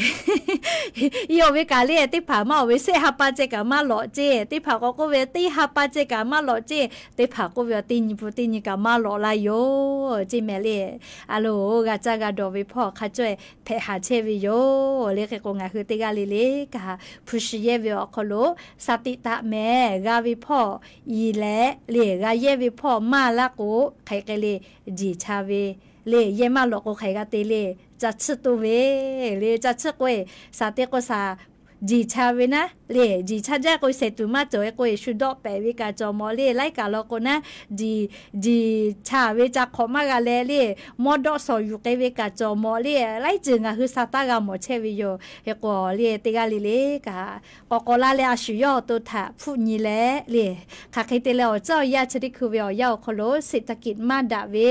I awˬ ve kaꞈ le teˇ hpaˍ maˇ awˬ ve sehˆ ha pa ceh kaꞈ maˇ lawꞈ ceˇ. Teˇ hpaˍ k'awꞈ k'oˆ ve teˇ ha pa ceh kaꞈ maˇ lawꞈ ceˇ. Teˇ hpaˍ k'oˆ ve a teˇ nyi hpu teˇ nyi kaꞈ maˇ lawꞈ la yoˬ ceˇ mehˍ le. A loˍ g'a caˇ g'a dawˬ ve hpawˇ hk'a cawˇ e hpehꞈ haˍ chehˇ ve yoˬ. Le hk'e k'o ngaˬ hui teˇ g'aˇ le le kaꞈ hpu shi yehˇ ve awˬ hk'aw lo shaˍ tiꞈ taꞈ mehˍ g'a ve hpawˇ i leh le g'a yehˇ ve hpawˇ maˇ laˇ k'o hk'aˬ hk'e le jeˬ cha ve le yehˇ maˇ lawꞈ k'o hk'aˬ g'a te le ca chiˇ toˇ ve le ca chiˇ k'oˆ e shaˍ te k'o shaˍ jeˬ cha ve naˉ le jeˬ cha jaˇ k'o shehˍ tuˬ maˇ cawˬ e k'o e shu dawˆ pehˍ ve kaꞈ cawˬ mawˬ le. Laiˉ kaꞈ law k'o naˉ jeˬ jeˬ cha ve ca hk'awꞈ maˇ g'a leh le mawˇ dawˆ shawˍ yuˬ k'ai ve kaꞈ cawˬ mawˬ le. Laiˉ ceuˬ ngaˬ hui sa taˇ g'a mawˬ chehˇ ve yoˬ. Hk'e k'o le teˇ g'aˇ le le kaꞈ k'awꞈ k'awꞈ la leh a shu yawˇ awˬ to htaꞈ hpfuhˆ nyi leh le hk'aˬ hk'e te leh awˬ chiˇ awˬ yaˇ chi teˇ hkui ve awˬ yanˇ awˬ hk'aw lo เศรษฐกิจ maˇ daꞈ ve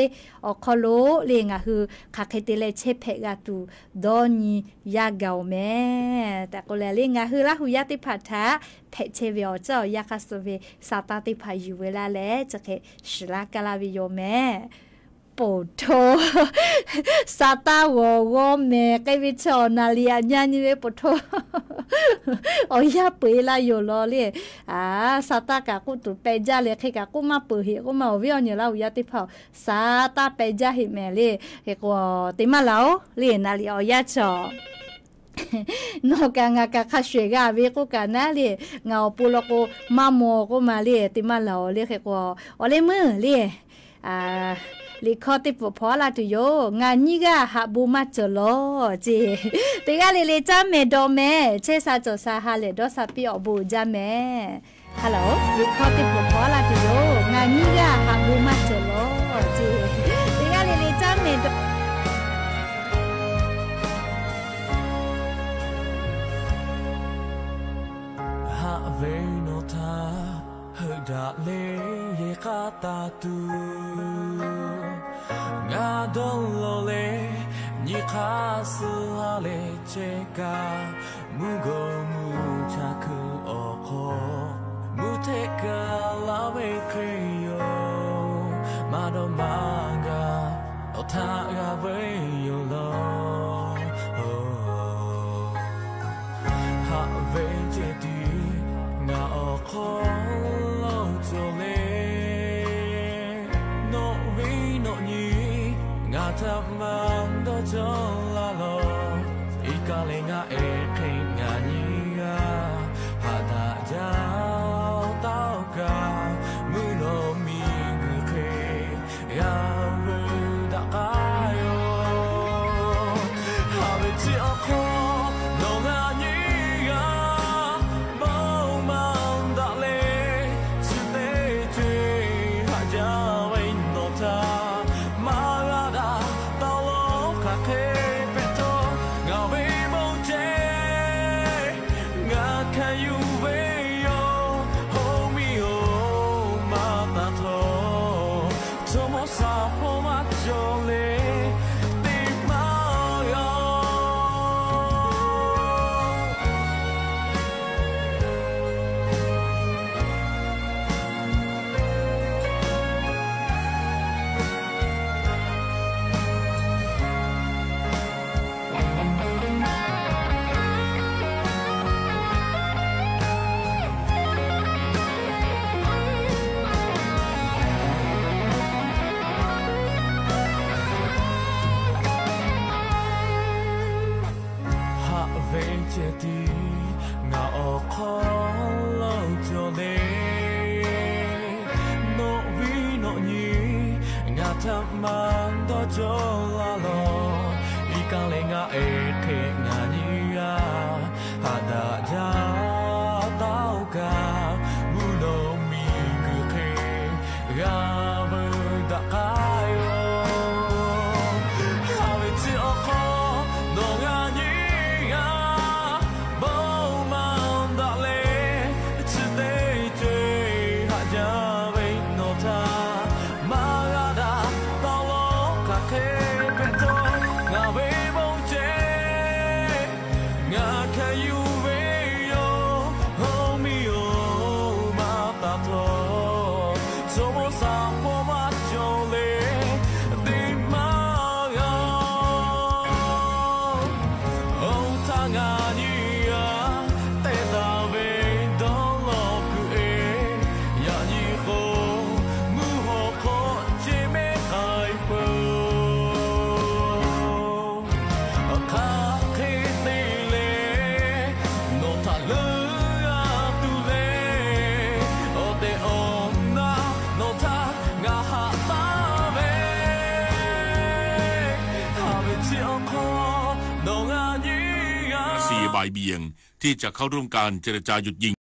awˬ hk'aw lo le ngaˬ hui hk'aˬ hk'e te leh chehˇ hpehꞈ g'a tuˬ dawˇ nyi yaˇ gaˬ-oˬ mehˍ tehꞈ k'oˆ leh le ngaˬ hui Laˇ hu yaˇ teˇ hpaˍ htaꞈ hpehꞈ chehˇ ve awˬ chiˇ awˬ yaˇ hk'a suh ve sa taˇ teˇ hpaˍ yuˬ ve laˇ leh chi hk'e shiˍ laˇ kaˇ laˇ ve yoˬ mehˍ. Poˬ hto sa taˇ g'awˬ g'awˇ mehˍ k'ai ve chi awˬ naˍ liꞈ aꞈ nya nyi ve poˬ hto awˬ yanˇ peu-eˬ laˇ yoˬ law le. Sa taˇ kaꞈ k'oˆ tuˬ peh jaˇ leh hk'e kaꞈ k'oˆ maˇ peuˬ heꞈ k'oˆ ma awˬ viˉ awˬ nyi Laˇ hu yaˇ teˇ hpaˍ-oˬ, sa taˇ peh jaˇ heꞈ mehˍ le. Hk'e k'o te maˇ laˬ-oˬ le naˍ liꞈ awˬ yanˇ chi nawˬ kaꞈ ngaˬ kaꞈ hk'a shuˍ eˬ g'a ve k'oˆ kaꞈ naˉ le, ngaˬ awˬ pon law k'o maˇ maw k'oˆ ma le te maˇ laˬ-oˬ le. Hk'e k'o awˬ leh meuˇ le Liꞈ hkawˇ teˇ pfuhˍ hpaw aˉ laˇ tuˬ yoˬ. Ngaˬ nyiˇ g'aˇ haꞈ bon maˇ cawˬ lawˬ ceˇ. Teˇ g'aˇ le le caˉ mehˍ dawˬ mehˍ, chehˇ sha cawˬ sha ha lehˬ dawˇ sha piˇ awˬ bon uiˍ jaˇ mehˍ. Hello, liꞈ hkawˇ teˇ pfuhˍ hpaw aˉ laˇ tuˬ yoˬ. Ngaˬ nyiˇ g'aˇ haꞈ bon maˇ cawˬ lawˬ ceˇ. Teˇ g'aˇ le le caˉ mehˍ dawˬ Haꞈ ve nawˬ htaꞈ heuˆ daꞈ le yehˬ k'aˉ taˍ tuˬ, ngaˬ dawˇ law leh nyi hk'aˇ suh ha leh chehˇ kaꞈ, mvuhˇ gawˬ mvuhˇ cha hkuiˇ awˬ hk'aw mvuhˇ hteˆ kaꞈ laˇ ve hk'e yoˬ. Maˇ dawˇ maˇ gaˬ awˬ htaꞈ g'a ve yoˬ law. Haꞈ ve ceh tiˉ ngaˬ awˬ hk'aw lo cawˬ le. Nawˬ ve nawˬ nyi ngaˬ htaꞈ maˇ dawˇ cawˬ laˇ law. Iˉ kaˆ leh ngaˬ ehˉ hk'e ngaˬ nyi g'aˇ haꞈ daꞈ jaˇ taˇ kaꞈ, mvuhˇ naw miˬguiˬ hk'e g'a veuˬ daꞈ k'ai yoˬ. Haꞈ ve chi awˬ hk'aw nawˬ g'a nyi g'a bon maˇ daꞈ leh, chi teˇ ceuˬ haꞈ jaˇ ve nawˬ htaꞈ maˇ g'a daꞈ taˇ lawˬ hk'aˬ hk'e hpehꞈ htawˇ, ngaˬ ve bon ceh ngaˬ hkanˍ yuˬ ve yoˬ. Hoˉ miˇ-oˬ, maˇ taˍ htawˇ, chaw mawˇ shaˍ hpawˇ maˇ cawˬ le, teˇ maˇ g'a Haꞈ ve ceh tiˉ ngaˬ awˬ hk'aw lo cawˬ le. Nawˬ viˉ nawˬ nyi ngaˬ htaꞈ maˇ dawˇ cawˬ laˇ law. Iˉ kaˆ leh ngaˬ ehˉ hk'e ngaˬ nyi g'aˇ haꞈ daꞈ jaˇ taˇ kaꞈ, mvuhˇ naw miˬguiˬ hk'e g'a veuˬ daꞈ k'ai yoˬ. Haꞈ ve chi awˬ hk'aw nawˬ g'a nyi g'aˇ bon maˇ daꞈ leh, chi teˇ ceuˬ haꞈ jaˇ ve nawˬ htaꞈ maˇ g'a daꞈ taˇ lawˬ hk'aˬ hk'e hpehꞈ htawˇ, ngaˬ ve bon ceh ngaˬ hkanˍ yuˬ ve yoˬ. Hoˉ miˇ-oˬ, maˇ taˍ htawˇ, chaw mawˇ shaˍ hpawˇ maˇ cawˬ le, teˇ maˇ g'a Oˇ htaˇ ngaˬ nyi g'aˇ te taˍ ve dawˇ law kuiˬ-e, yaꞈ nyi k'o, mvuhˇ haw hk'aw ce mehˉ k'ai peuˬ. Hk'aˬ hk'e te leh nawˬ htaꞈ leuˉ g'a tuˬ le, awˬ tehˬ awˬ na nawˬ htaꞈ ngaˬ haꞈ taˍ ve, haꞈ ve chi awˬ hk'aw nawˬ g'a nyi g'aˇ ที่จะเข้าร่วมการเจรจาหยุดยิง